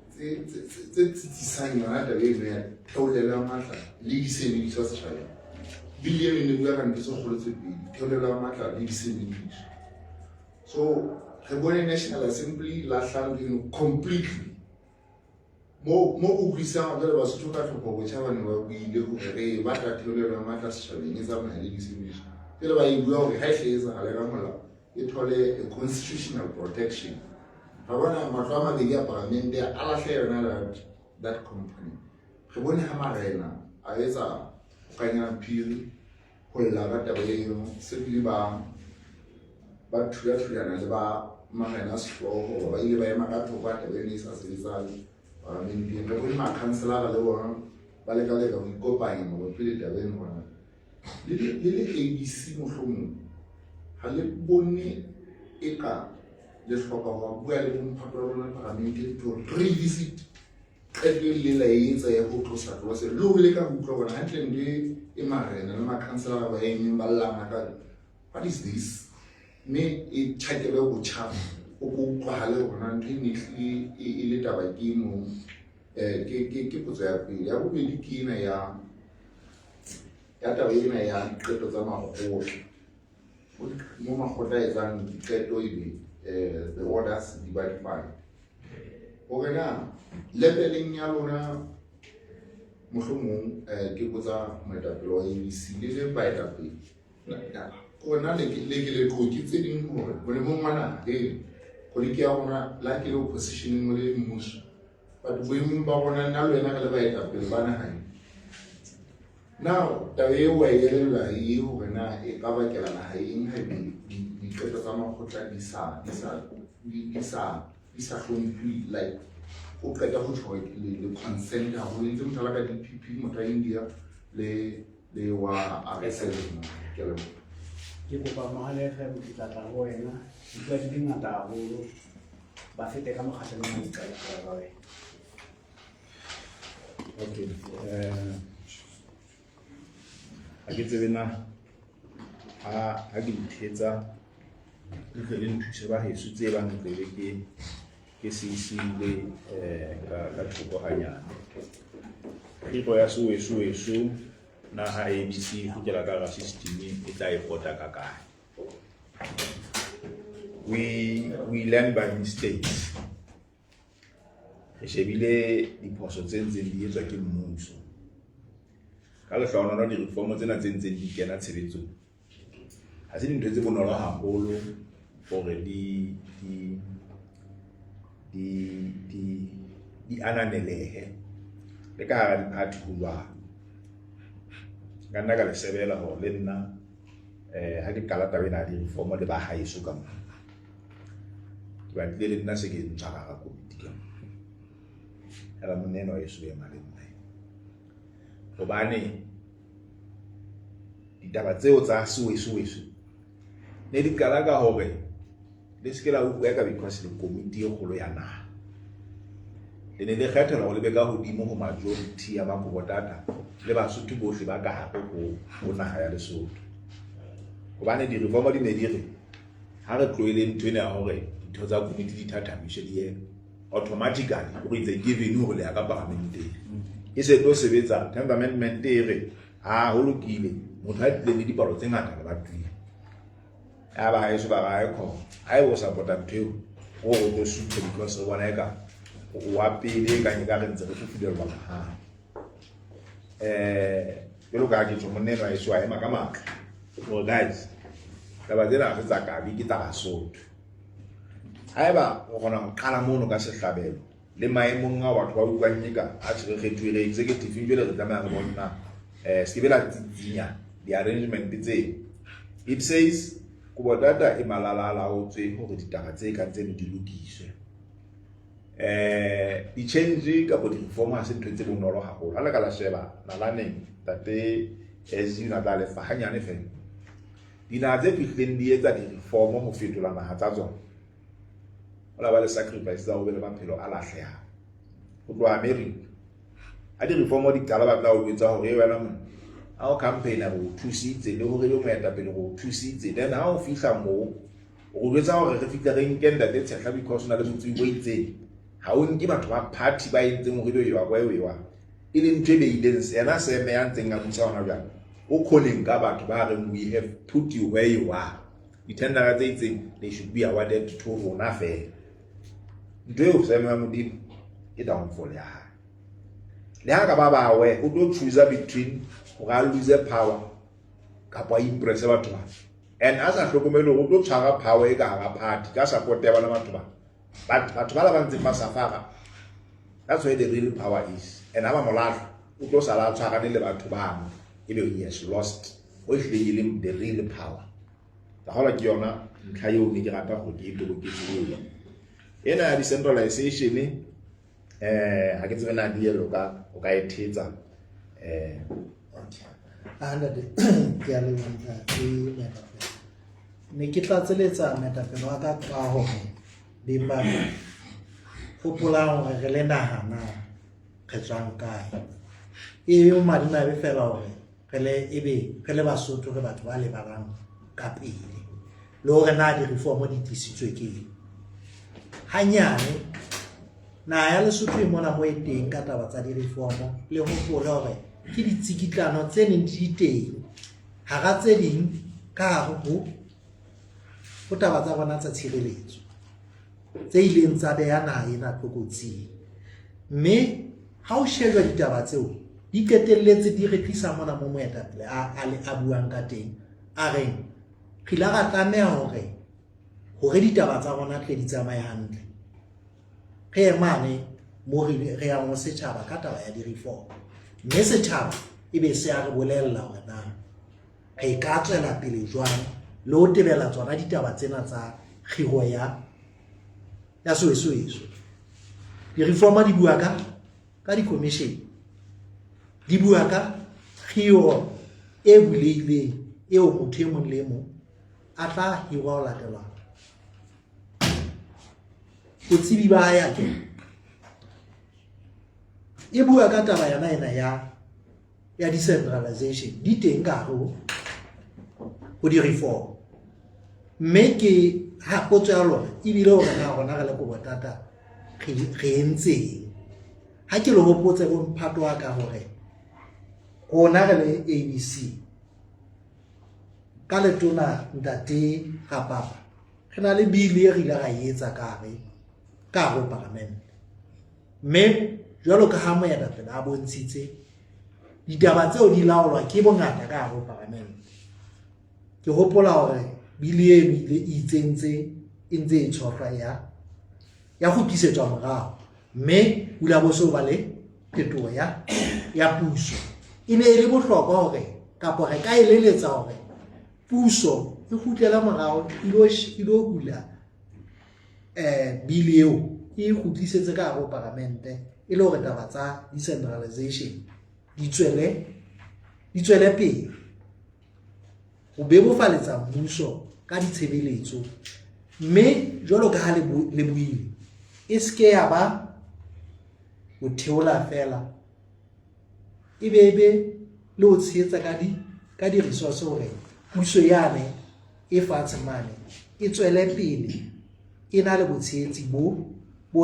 tse tsitsisang yona taba eno ya theolelo ya matla le disebediswa setjhabeng. Bill eno e ne bua ka ntho tse kgolo tse pedi, theolelo ya matla le disebediswa. So re bone National Assembly lahla ntho eno completely. Mo mo utlwisang jwale Basotho ka tlhopho botjha ba ne ba buile hore re batla theolelo ya matla setjhabeng e tsamaya le disebediswa. Jwale ba e bua hore ha e hle e etsahale ka molao e thole a constitutional protection. Ra bona matlo a mabedi a palamente a lahle yona that, that component. Re bone ha marena a etsa kanyana phiri ho lla ka taba eno se bile ba ba thula-thulana le ba marena a sehlooho ba ile ba ema ka thoko a taba eno e sa sebetsang paramenteng. Re bone makhanselara le bona ba leka-leka ho ikopanya mabapi le taba eno hona le le ABC mohlomong ha le bone eka le hloka ho bua le bomphato wa lona paramenteng to revisit qeto e le la e etsa ya ho tlosa tlose le ho leka ho utlwa bona hantle ntho e marena le makhanselara ba emeng ba llang ka what is this mme e tjhakelwe botjha o ko utlwahale hore na ntho e ne ehlile e le taba ke mong ke potso ya pele. Ya bobedi ke ena ya ya taba ena ya diqeto tsa makgotla mo makgotla a etsang diqeto ebe the orders di ba defined hore na leveleng ya lona mohlomong ke botsa moetapele wa ABC le le baetapele hore na le ke le tlo ke tse ding hore molemong wa naha eno koleki ya rona la ke le oppositioneng le mmuso but boemong ba rona nna le wena re le baetapele ba naha ena now taba eo wa e elellwa e hore na e ka bakela naha eng ha ebe diqeto tsa makgotla di sa di sa di sa di sa hlomphuwe like o qeta ho tjho le consent haholo ntse motho a ka DPP motho wa India le le wa RSL ke a leboha.
Ke kopa Mohale FM ke tla tla ho wena dipuo di di ngata haholo ba fete ka mokgahlelong wa diqala fela ka wena.
Okay. Ha ke tsebe na ha ha ke di thetsa le tle le nthuse ba heso tse bang ke be ke ke se siile ka ka thoko hanyane. Kgiro ya soweso weso na ha ABC e kgutlela ka hara system e tla e pota ka kae. We learn by mistakes. Re shebile diphoso tse ntseng di etswa ke mmuso. Ka lehlohonolo di-reform tsena tse ntseng di kena tshebetsong ha se dintho tse bonolo haholo hore di di di di di ananelehe le ka hara di-party ho jwalo. Nka nna ka le sebela hore le nna ha ke qala taba ena ya di-reform le ba haeso ka mona ke batlile le nna se ke ntshwa ka hara komiti ka mona. Eba monna enwa weso o ema le nna hobane ditaba tseo tsa seweso weso ne di qala ka hore le se ke la utlwa ka because le komiti e kgolo ya naha le ne le kgethelwa hore le be ka hodimo ho majority ya Makobotata le Basotho bohle ba ka hare ho naha ya Lesotho. Hobane di-reform di ne di re ha re tlohele ntho ena ya hore ditho tsa komiti di thathamiswe di ye automatically hore it's a given hore le ya ka paramenteng e se tlo sebetsa. Tenth Amendment e re ha ho lokile motho a tlileng le dipalo tse ngata lebatoweng. Ya ba haeso ba re aekho ha ebe o support-a ntho eo, o re o tlo suthe because re bona eka o wa pele e kang e ka re ntse re fufulelwa mahala. Jwalo ka ha ke tjho, monna enwa heso a ema ka matla hore guys, taba tsena ha se tsa Kabi, ke tsa Basotho. Haeba o kgona ho qala mono ka sehlabelo le maemong ao batho ba utlwang eka atjhe re kgethuwe re executive jwale re tlameha re bonna se ke be la tsitsinya di-arrangement tseo. It says Kobotata e malala a laotswe hore ditaba tse kang tseno di lokiswe. Di-change kapa di-reform ha se ntho tse bonolo haholo. Ha le ka la sheba nalaneng, Ntate SG o ne a tla lefa hanyane fela. Dinaha tse fihlileng di etsa di-reform ho fetola naha tsa tsona. Ho la ba le sacrifice tsa ho be le maphelo a lahlehang. Ho tloha America, ha di-reform di qala ba tla o jwetsa hore e wena monna, ha o campaign-a re o thusitse, le hore ebe moetapele re o thusitse. Then ha o fihla moo, o re jwetsa hore re fihle re nke Ntate Tshehla because o na le botsebi bo itseng. Ha o nke batho ba party ba entseng hore ebe ewa kwa ewa. E leng ntho e beileng yena Seme ya ntseng a busa hona jwale. O khoneng ka batho ba reng we have put you where you are. Di-tendera tse itseng they should be awarded to rona fela. Ntho eo Seme wa Modimo ke downfall ya hae. Le ha ka ba bawe o tlo choose between hore a lose power kapa a impress batho ba. And a sa hlokomele hore o tlo tshwara power e ka hara party ka support ya bona batho ba. But batho ba la ba ntseng ba safara, that's where the real power is. And ha ba mo lahla, o tlo sala a tshwarane le batho bano, ebe he has lost ho ehlileng e leng the real power. Ka hola ke yona ntlha eo ne ke rata hore ke e toboketse eo. Ena ya decentralization, ha ke tsebe na di elo ka o ka e thetsa.
Okay. Ah, ntate, ke a leboha ntate moetapele. Ne ke tlatseletsa moetapele wa ka ka hore beng ba ka, hopolang hore re le naha na re tswang kae. E be madimabe fela hore re le ebe re le Basotho re batho ba lebalang ka pele le hore na di-reform di tlisitswe ke eng. Hanyane naha ya Lesotho e mona mo e teng ka taba tsa di-reform, le hopole hore ke ditsikitlano tse neng di teng hara tse ding ka hare ho taba tsa rona tsa tshireletso tse ileng tsa beha naha ena tlokotsing. Mme ha o shejwa ditaba tseo di qetelletse di re tlisa mona mo moetapele a buang ka teng, a reng re ile ra tlameha hore ditaba tsa rona tle di tsamaye hantle, re ye mane mo re yang ho setjhaba ka taba ya di-reform, mme setjhaba e be se a re bolella hore na re ka tswela pele jwang le ho tebela tsona ditaba tsena tsa kgiro ya soesoeso. Di-reform di bua ka di-commission, di bua ka kgiro e bulehileng eo motho e mong le e mong a tla hirwa ho latela botsebi ba hae. Akere e bua ka taba yona ena ya decentralization, di teng ka hare ho di-reform. Mme ke ha potso ya lona ebile hore na rona re le Kobotata re entseng. Ha ke le hopotse bo mphato wa ka hore rona re le ABC ka letona Ntate Rapapa re na le bill e re ile ra e etsa ka hare ho paramente, mme jwalo ka ha moetapele a bontshitse ditaba tseo di laolwa ke bongata ka hare ho paramente. Ke hopola hore bill eno ile e itsentse e ntse e tshohlwa ya kgutlisetswa morao, mme hula bo so ba le phetoho ya puso. E ne e le bohlokwa hore kapa re ka eleletsa hore puso e kgutlele morao e lo hula bill eo e kgutlisetse ka hare ho paramente, e le hore taba tsa decentralization di tswele pele ho bebofaletsa mmuso ka ditshebeletso. Mme jwalo ka ha le buile, e se ke ya ba ho theola fela, e be be le ho tshehetsa ka di-resource hore puso yane e fatshe mane e tswele pele e na le botshehetsi bo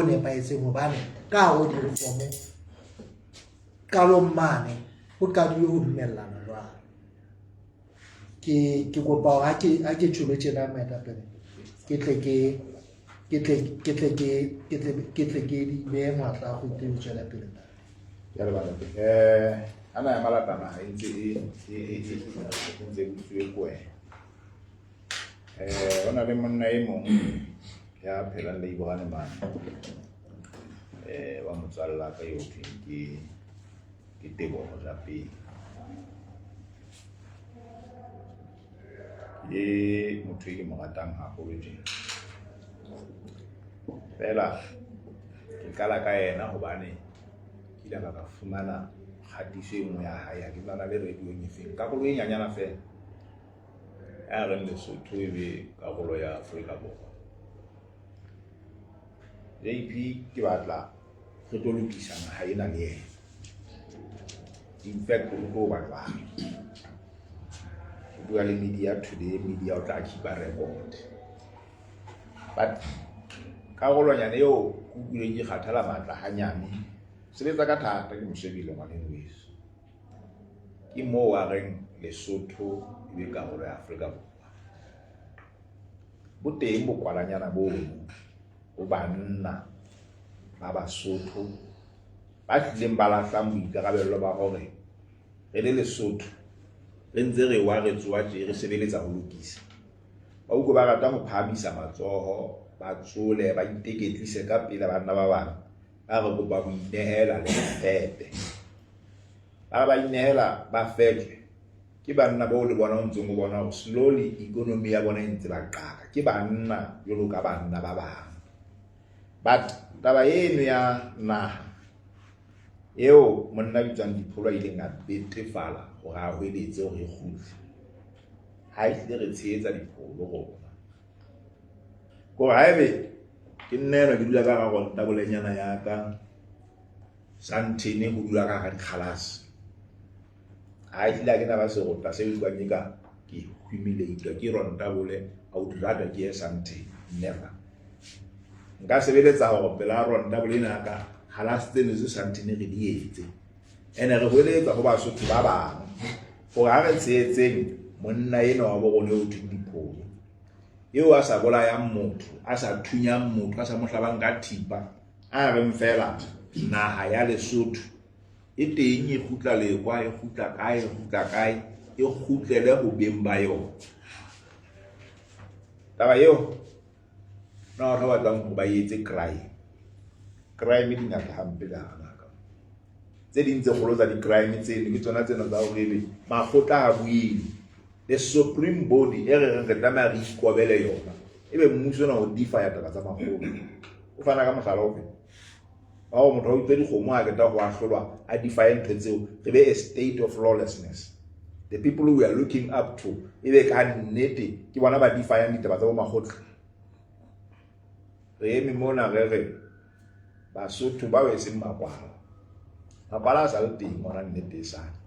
nepahetseng, hobane ka hare ho di-reform qalong mane ho qadilwe ho dumellana jwalo. Ke ke kopa hore ha ke ha ke tjholo tjena moetapele ke tle ke ke tle ke tle ke ke tle ke tle ke di behe matla a go ho tswela pele ntate.
Ke a leboha ntate. Ana ya malata naha e ntse e e e e e ntse e butsuwe ke wena. Ho na le monna e mong ya phelang le Ibrahim mane. Wa motswalla ka eo thweng ke ke Teboho Japeng. Ke motho e ke mo ratang haholo tjena. Feela ke qala ka yena hobane ke ile ka fumana kgatiso e nngwe ya hae ha ke tsana le radio-ong e feng. Karolo e nyanyana feela ya reng Lesotho e be karolo ya Afrika Borwa. JP ke batla re tlo lokisa naha ena le yena. In fact o tlo ba jwang. O bua le media today, media o tla keep a record. But karolonyana eo ke utlwileng ke kgathala matla hanyane, sebetsa ka thata ke mo shebile ngwaneng weso. Ke moo a reng Lesotho e be karolo ya Afrika Borwa. Bo teng bokwalanyana bono ho banna ba Basotho ba hlileng ba lahlang boikarabello ba hore re le Lesotho re ntse re wa re tsoa tje re sebeletsa ho lokisa. Ba utlwe ba rata ho phahamisa matsoho, ba tsole, ba iteketlise ka pele banna ba bang ba re kopa ho inehela le fepe. Ba re ba inehela ba fetwe ke banna bao le bona o ntseng o bona hore slowly economy ya bona e ntse ba qaka. Ke banna jwalo ka banna ba bang. But taba eno ya naha eo monna bitswang Dipholo a ileng a betefala hore a hweletse hore e kgutle. Ha e hlile re tshehetsa Dipholo rona. Kore haebe ke nna enwa ke dula ka hara rontabolenyana ya ka Sandton ho dula ka hara dikgalase. Ha ehlile ha ke na ba serota se utlwang eka ke humiliate ke rontabole, I would rather ke ye Sandton. Never. Nka sebeletsa hore pela rontabole ena ya ka kgalase tseno tse Sandton re di etse. Ene re hweletsa ho Basotho ba bang hore ha re tshehetseng monna enwa wa bo rona eo thweng Dipholo, eo a sa bolayang motho, a sa thunyang motho, a sa mo hlabang ka thipa, a reng feela naha ya Lesotho e teng e kgutla lekwa, e kgutla kae, e kgutla kae, e kgutlele ho beng ba yona. Taba eo na batho ba batlang hore ba etse crime. Crime di ngata hampe ka hara naha. Tse ding tse kgolo tsa di-crime tseno ke tsona tsena tsa hore ebe makgotla a buile. The supreme body e re reng re tlameha re ikobele yona. Ebe mmuso ona o defy taba tsa makgotla. O fana ka mohlala ofe? Wa hore motho a utswe dikgomo a qeta ho ahlolwa a defy ntho tseo, re be a state of lawlessness. The people we are looking up to ebe ka nnete ke bona ba defyang ditaba tsa bo makgotla. Re eme mona re re Basotho bao e seng makwala. Makwala a sa le teng ona nnete e sale.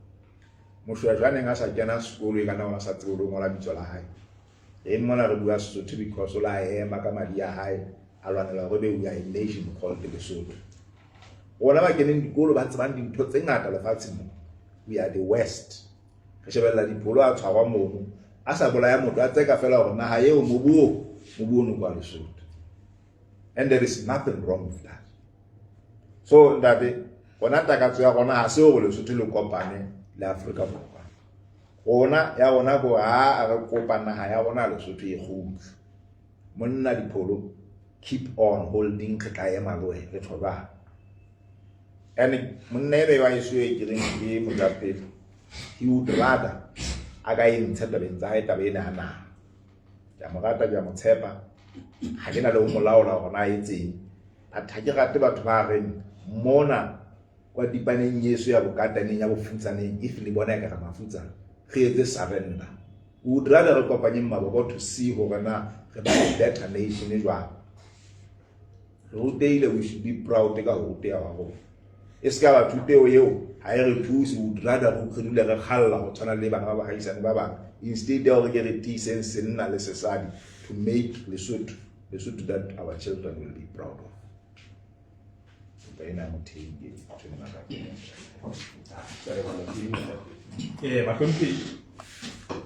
Moshweshwe a neng a sa kena sekolo e ka nna ona sa tsebe le ho ngola bitso la hae. Re eme mona re bua Sesotho because o la ema ka madi a hae a lwanela hore be we are a nation called Lesotho. Rona ba keneng dikolo ba tsebang dintho tse ngata lefatsheng mo, we are the worst. Re shebella Dipholo a tshwarwa mono a sa bolaya motho, a tseka fela hore naha eo mobu o mobu ono kwa Lesotho. And there is nothing wrong with that. So ntate, rona takatso ya rona ha se hore Lesotho le kopane le Afrika Borwa. Rona ya rona ko ha re kopa naha ya rona Lesotho e kgutle. Monna Dipholo, keep on holding, re tla ema le wena re tjho jwang. And monna eno wa heso e ke reng ke mojapele, he would rather a ka e ntshe tabeng tsa hae taba ena ya naha. Ke a mo rata, ke a mo tshepa, ha ke na le ho mo laola hore na etseng. But ha ke rate batho ba reng mona kwa dipaneng yeso ya bokataneng ya bofutsaneng, if le bona ekare mafutsana, re etse surrender. We would rather re kopanyeng maboko to see hore na re ba a better nation jwang. Re rutehile, we should be proud ka ho ruteha wa rona. E se ka ba thuteo eo ha e re thuse, we would rather re dule re kgalla ho tshwana le bana ba bahaisane ba bang instead ya hore ke re tiiseng senna le sesadi to make Lesotho, Lesotho that our children will be proud of. Empa ena ya mothei ke ntho e ngata.
Bahlomphehi,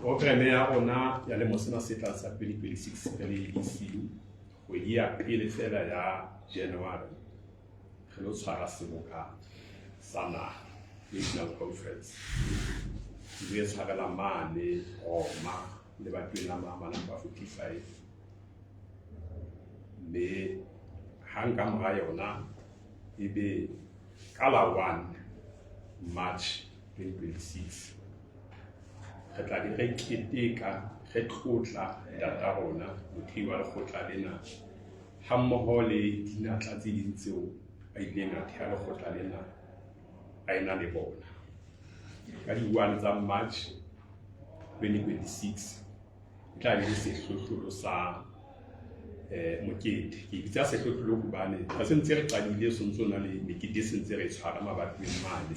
Programme ya rona ya lemo sena se tlang sa 2026 re le ABC, kgwedi ya pele fela ya January, re lo tshwara seboka sa naha, National Conference. Re tshwarela mane Roma lebatoweng la Mahama number 45. Mme hang ka mora yona ebe ka la 1 March 2026 re tla be re keteka, re tlotla ntata rona, mothei wa lekgotla lena, hammoho le dinatla tse ding tseo a ileng a theha lekgotla lena a ena le bona. Ka di-1 tsa March 2026 e tla be le sehlohlolo sa mokete. Ke bitsa sehlohlolo hobane ha se ntse re qadile, so ntso na le mekete e sentse re e tshwara mabatoweng mane.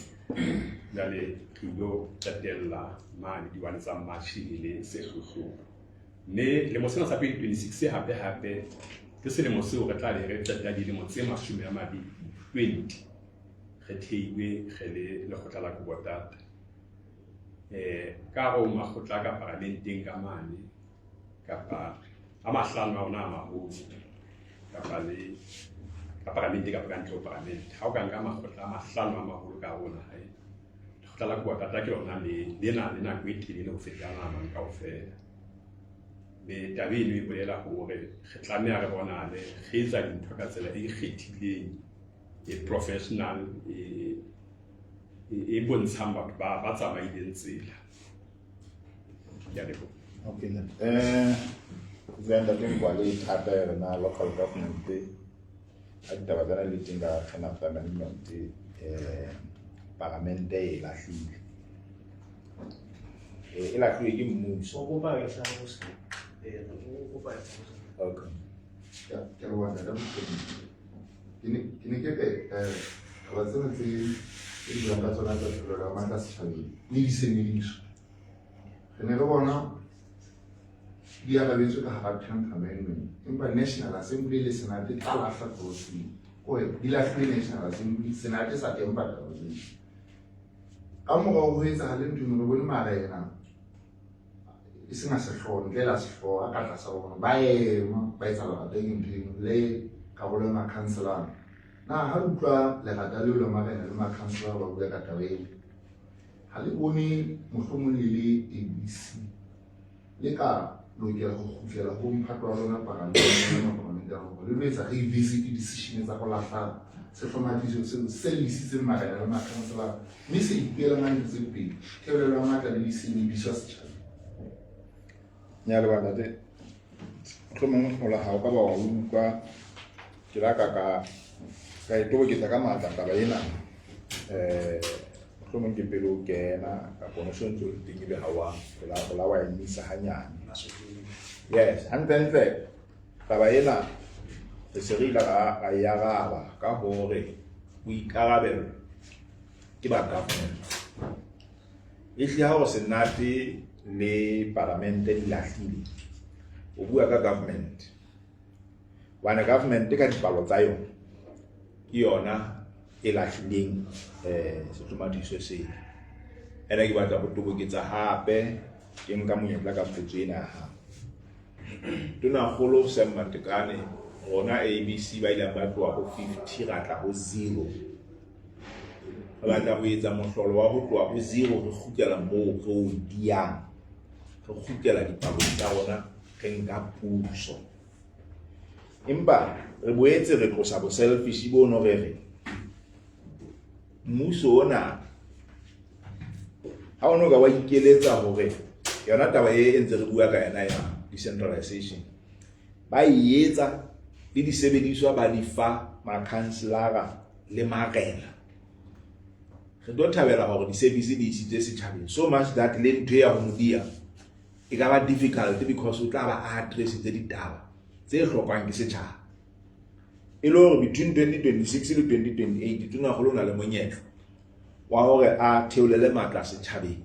Jwale re ilo qetella mane di-1 tsa March e le sehlohlolo. Mme lemo sena sa 2026 hape hape ke selemo seo re tla be re qeta dilemo tse 20, 20, re theilwe re le lekgotla la Kobo-Tata. Ka hare ho makgotla a ka paramenteng ka mane, kapa a mahlano a rona a maholo, kapa le ka paramente kapa ka ntle ho paramente. Ha o ka nka makgotla a mahlano a maholo ka hare ho naha ena, lekgotla la Kobo-Tata ke lona le na le nako e telele ho feta a mang kaofela. Mme taba eno e bolela hore re tlameha re bonahale re etsa dintho ka tsela e ikgethileng, e professional, e bontshang batho ba tsamaileng tsela. Ke a leboha.
Okay, ntate Nkwale, e thata ya rena local government ha ditaba tsena le teng ka tenth amendment, paramente e lahlile, e lahluwe ke mmuso.
O kopa e hlalose. O kopa e hlalose.
Okay.
Ke a leboha, ntate Mohlomphehhi. Ke ne ke re taba tsena tse di buang ka tsona tsa tlholo ya matla setjhabeng le disebediswa, re ne re bona di arabetswe ka hara 10th amendment, empa National Assembly le Senate tla lahla clause, kore di lahlile National Assembly, Senate sa tempa taba tseo. Ka morao ho etsahale ntho eno, re bone marena e seng a sehlooho, ntle le a sehlooho a ka tlasa bona, ba ema ba etsa lerata ke ntho eno le karolo ya makhanselara. Na ha re utlwa lerata leo la marena le makhanselara ba bua ka taba eo, ha le bone mohlomong le le ABC le ka lokela ho kgutlela ho mphato wa lona paramente ya hore le lo etsa revisit decision tsa go lahla sehlomathiso seo se le isitseng marena le makhanselara, mme se ipuelang ka ntho tse pedi, theolelo ya matla le disebediswa setjhabeng?
Ya leboha, ntate. Mohlomong o la ha o ka ba wa utlwa ke la ka e toboketsa ka matla taba ena. Mohlomong ke pele o kena kapa o so ntse o le teng, ebe ha wa o la wa emisa hanyane. Yes, hantle taba ena re se re ile ra e araba ka hore boikarabelo ke ba government. E hlile ha hore Senate le paramente di lahlile, o bua ka government, hobane government ka dipalo tsa yona ke yona e lahlileng sehlomathiso sena. Ene ke batla ho toboketsa hape, ke nka monyetla ka potso ena ya hao. Tonakgolo Sam Matekane, rona ABC ba ileng ba tloha ho 50 ra tla ho 0, re batla ho etsa mohlolo wa ho tloha ho 0 re kgutlela moo re o diyang, re kgutlela dipalong tsa rona, re nka puso. Empa re boetse re tlosa bo selfish bono, re re mmuso ona ha ono ka wa ikeletsa hore yona taba e ntse re bua ka yona ya decentralization ba e etsa le disebediswa ba di fa makhanselara le marena. Re tlo thabela hore di-service di isitswe setjhabeng so much that le ntho ya ho modia e ka ba difficult, because o tla ba a addressitse ditaba tse hlokwang ke setjhaba. E le hore between 2026 le 2028 tonakgolo o na le monyetla wa hore a theolele matla setjhabeng,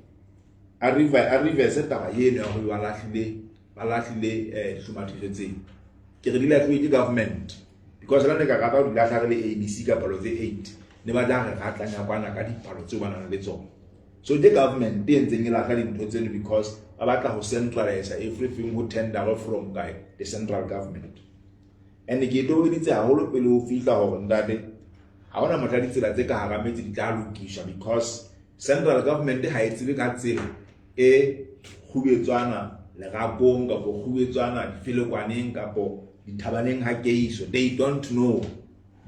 a reverse taba eno ya hore ba lahlile dihlomathiso tseo. Ke re di lahluwe ke government, because la ne ka rata ho di lahla re le ABC ka palo tse 8, ne ba tla re ratlanya kwana ka dipalo tseo ba nang le tsona. So ke government e ntseng e lahla dintho tseno because ba batla ho centralize everything, ho tender from kae, the central government. And ke e tobeditse haholo pele ho fihla hore ntate ha hona mohla ditsela tse ka hara metse di tla lokiswa, because central government ha e tsebe ka tsela e kgubetswana lerakong kapo kgubetswana difelekwaneng kapo dithabaneng ha keiso. They don't know.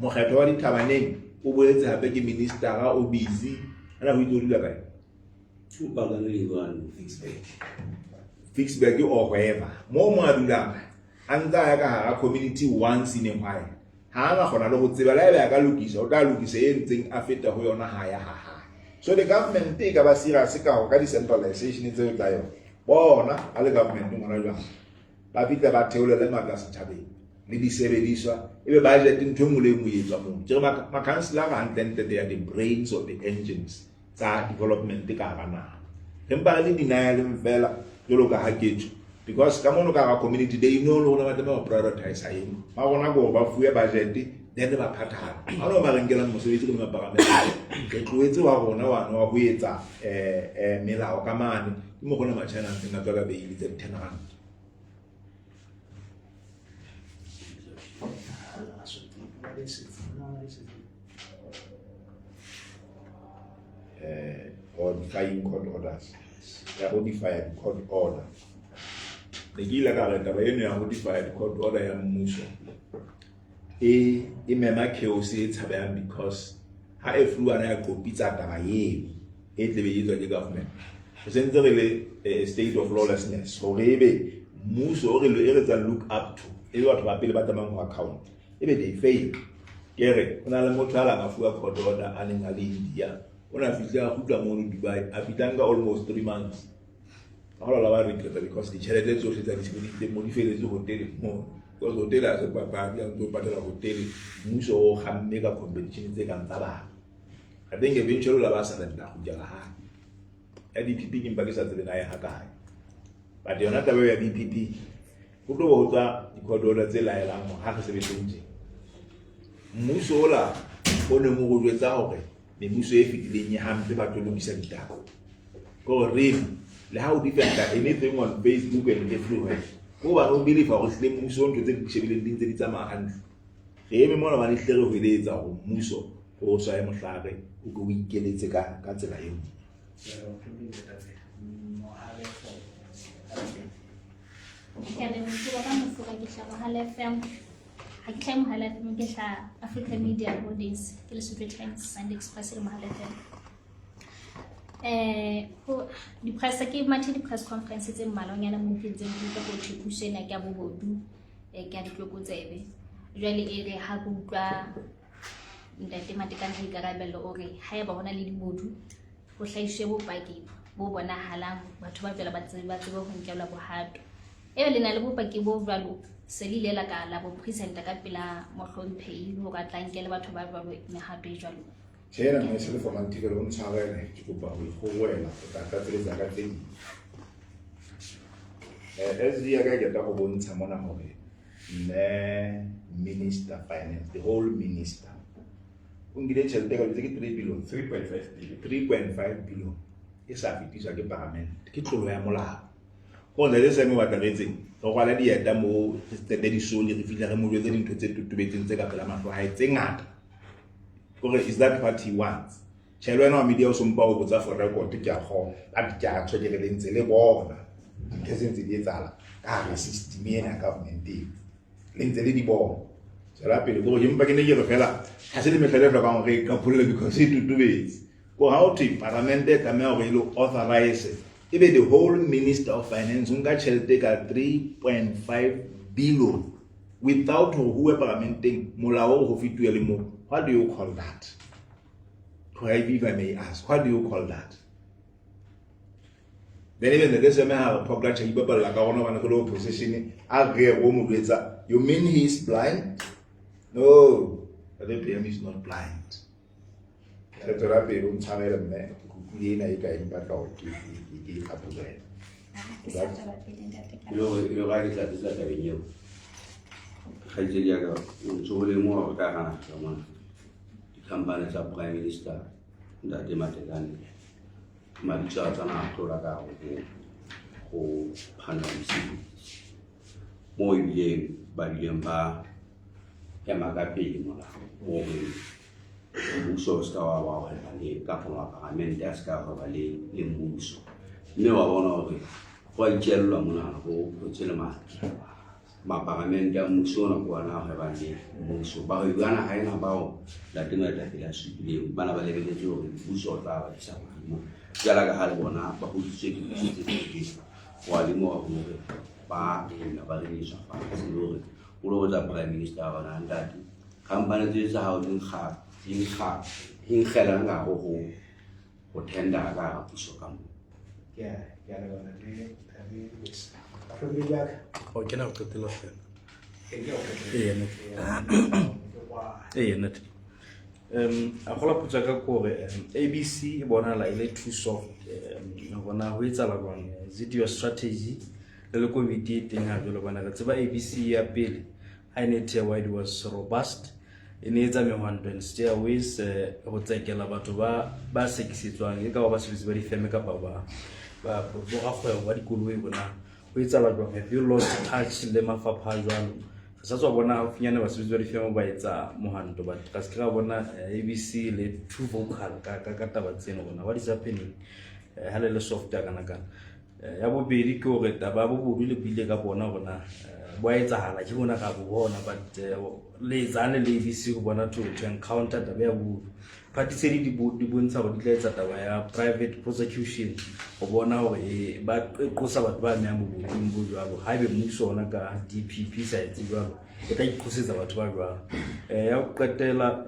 Mokgetho wa dithabaneng o boletse hape ke ministera o busy ana ho itse o dula kae, Ficksburg or wherever mo mo a dulang, a ntse a ya ka hara community once in a while. Ha a na kgona le ho tseba le haebe a ka lokisa, o tla lokisa e ntseng a feta ho yona ha ya ha hae. So the government e ka ba serious ka hore ka di-centralization tseo tsa yona, bona a le government ngwana jwang ba fihla ba theolele matla setjhabeng le disebediswa, ebe budget ntho e nngwe le e nngwe e etswa moo. Ke re ma-councillor hantlentle, they are the brains of the engines tsa development ka hara naha. Re mpa re le denialeng fela jwalo ka ha ketso, because ka mono ka hara community they know le rona ba tlameha ho prioritize eng. Ba rona ke hore ba fuwe budget, then ba phathana ha ono ba re nkelang mosebetsi re le maparamente, re tlohetse wa rona wane wa ho etsa melao ka mane. Ke mo rona matjhana a ntseng a tswa ka beili tsa di-10 rand. Or defying court orders, ya ho defy court order, ne ke ile ka re taba eno ya ho defy court order ya mmuso e mema chaos e tshabehang, because ha everyone ya qopitsa taba eo e tlebe e etswa ke government, re sentse re le state of lawlessness. Hore ebe mmuso o re e re tsang look up to, ebe batho ba pele ba tlamehang ho account, ebe they fail. Ke re ho na le motho a lang a fuwa court order a neng a le India, o na fihle a kgutla mono Dubai, a fihla nka almost 3 months ga go la ba regreta, because ditjhelete tsohle tsa di sebedisitseng mo di feletse hotele mo, because hotele ha se papadi, a ntse o patela hotele, mmuso o kgamme ka competition tse kang tsa bana. I think eventually la ba surrender, kgutlela hae. Ya DPP ke mpa ke sa tsebe na e hakae, but yona taba eo ya DPP ho tlo ho tswa di-court order tse laelang hore ha re sebetseng tje. Mmuso ola o neng o go jwetsa hore mebuso e fetileng e hampe, ba tlo lokisa ditaba, kore really le ha o defenda anything on Facebook and everywhere, ko bane o believe hore hlile mmuso ntho tse di shebileng di ntse di tsamaya hantle. Re eme mona bane hlile re hweletsa hore mmuso o swaye mohlare, o ke o ikeletse ka tsela e nngwe.
Ke a leboha ka mofoka. Ke hlaha Mogala FM. Ha ke hlahe Mogala FM, ke hlaha Africa Media Holdings, ke Lesotho Times, Sunday Express le Mogala FM. Ho di-press ke mathe di-press conference tse mmalwanyana mo ke ntseng ke utlwa go thwe puso ena ke ya bobodu, ke ya ditlokotsebe. Jwale e re ha ke utlwa ntate Matekane a ikarabella, o re haeba hona le dibodu, ho hlahiswe bopaki bo bonahalang, batho ba jwale ba tsebe ho nkelwa bohato. Ebe le na le bopaki bo jwalo, se le ile la ka la bo presenta ka pela mohlomphehi hore a tla nkele batho ba jwalo mehato e jwalo?
Tjhe, ena no e se le formantikele, o ntshwarele, ke kopa ho ikgowela, o tla tlatseletsa ka tse ding. SG ya ka e qeta ho bontsha mona hore mme minister finance, the whole minister, o nkile tjhelete ka ke 3 billion.
3.5 billion.
3.5 billion e sa fetiswa ke parliament, ke tlolo ya molao. Go ntate Seme o batla re etseng? Re rwala dieta mo, re qete disoli, re fihle re mo jwetse dintho tse totobetseng tse ka pela mahlo a hae tse ngata, kore is that what he wants? Tjhe, le wena wa media o sompa o botsa for record, ke a kgona, but ke a tjho, ke re le ntse le bona dintho tse ntse di etsahala ka hara system ena ya government eo, le ntse le di bona. Tswela pele. Kore ke mpa ke ne ke re fela ha se le mehla le hlokang hore e qapholle, because e totobetse ko ha o thwe parliament e tlameha hore e le authorize, ebe the whole minister of finance o nka tjhelete ka 3.5 billion without hore huwe parlamenteng molao o ho fetuwe le moo. What do you call that? If I may ask, what do you call that? Then even the same ha re phokla tjhe ipapalla ka rona hobane re le opposition, a re o mo jwetsa, you mean he is blind? No, the PM is not blind. Re tswela pele, o ntshwarele mme, ke utlwile ena e ka eng batla hore ke e qapolele.
E le hore ha ke tlatsetsa tabeng eo, kgaitsedi ya ka, o ntso o lemoha hore ka hara naha ka mona di-company tsa prime minister ntate Matekane. Mabitso a tsona a tlola ka hare ho phano ya mesebetsi. Moo ebileng ba bileng ba ema ka pele molao hore mmuso o se ka wa hweba le kapa maparamente a se ka hweba le le mmuso. Mme wa bona hore ho a itjellwa monana ho photse le matla. Maparamente a mmuso ona ke ona a hwebang le mmuso. Bahwebi ba naha ena bao ntate moetapele a supileng bana ba lebeletse hore mmuso o tla ba tlisa hodimo. Jwalo ka ha le bona ba hodisitswe ke puso tse fetileng. Wa lemoha hore ba rena ba reniswa fatshe le hore o lo botsa prime minister wa rona ntate company tse tsa hao di nkga di nkga di nkgelang ka hare ho ho tender ka hara puso ka moo.
Ke a ke a leboha ntate ntate Lewis. Bahlokomedi ba ka.
O kena ho qetela fela.
Ee, ke ho qetela.
Ee, ntate. Ee, ntate. A kgola potso ya ka ke hore ABC e bonahala e le too soft. Hore na ho etsahala jwang? Is it your strategy le le komiti e teng ha jwale? Hobane re tseba ABC ya pele ha e ne e thewa it was robust. E ne e etsa mehwanto and stairways ho tsekela batho ba ba sekisetswang e ka ba basebetsi ba difeme kapa ba ba borakgwebo ba dikoloi bona. Ho etsahala jwang? Have you lost touch le mafapha a jwalo? Re sa tswa bona haufinyane basebetsi ba difeme ba etsa mohwanto, but ra se ke ra bona ABC le too vocal ka ka ka taba tseno bona. What is happening? Ha le le soft ya kana kana. Ya bobedi ke hore taba ya bobodu le buile ka bona hore na bo a etsahala ke bona ra bo bona, but le etsang le le ABC ho bona to encounter taba ya bobodu. Party tse ding di bontsha hore di tla etsa taba ya private prosecution ho bona hore ba qosa batho ba amehang bobodung bo jwalo. Haebe mmuso ona ka DPP sa etse jwalo, e tla iqosetsa batho ba jwalo. Ya ho qetela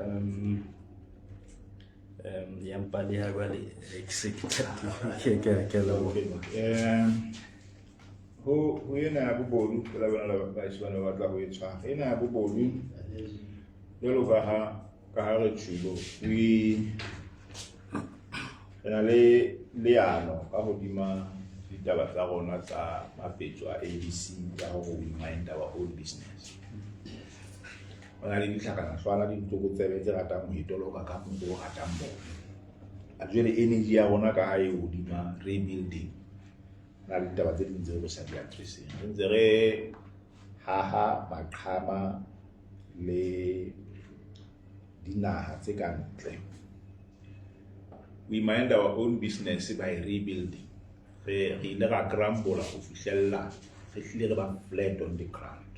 ya mpaleha jwale ke se ke qetile. Ke a leboha.
Ho ena ya bobodu fela bona la baeso ba ne ba batla ho e tshwara. Ena ya bobodu jwalo ka ha ka ha re tjholo we re na le leano ka hodima ditaba tsa rona tsa mapetso a ABC ya hore we mind our own business. Ho na le ditlhakanahlwana le ditlokotsebe tse ratang ho itoloka ka mokgwa o ratang bona. A jwale energy ya rona ka ha e hodima rebuilding. Na le ditaba tse ding tseo re sa di addresseng. Re ntse re haha maqhama le dinaha tse ka ntle. We mind our own business by rebuilding. Re ile ra crumble ho fihlella re hlile re ba flat on the ground.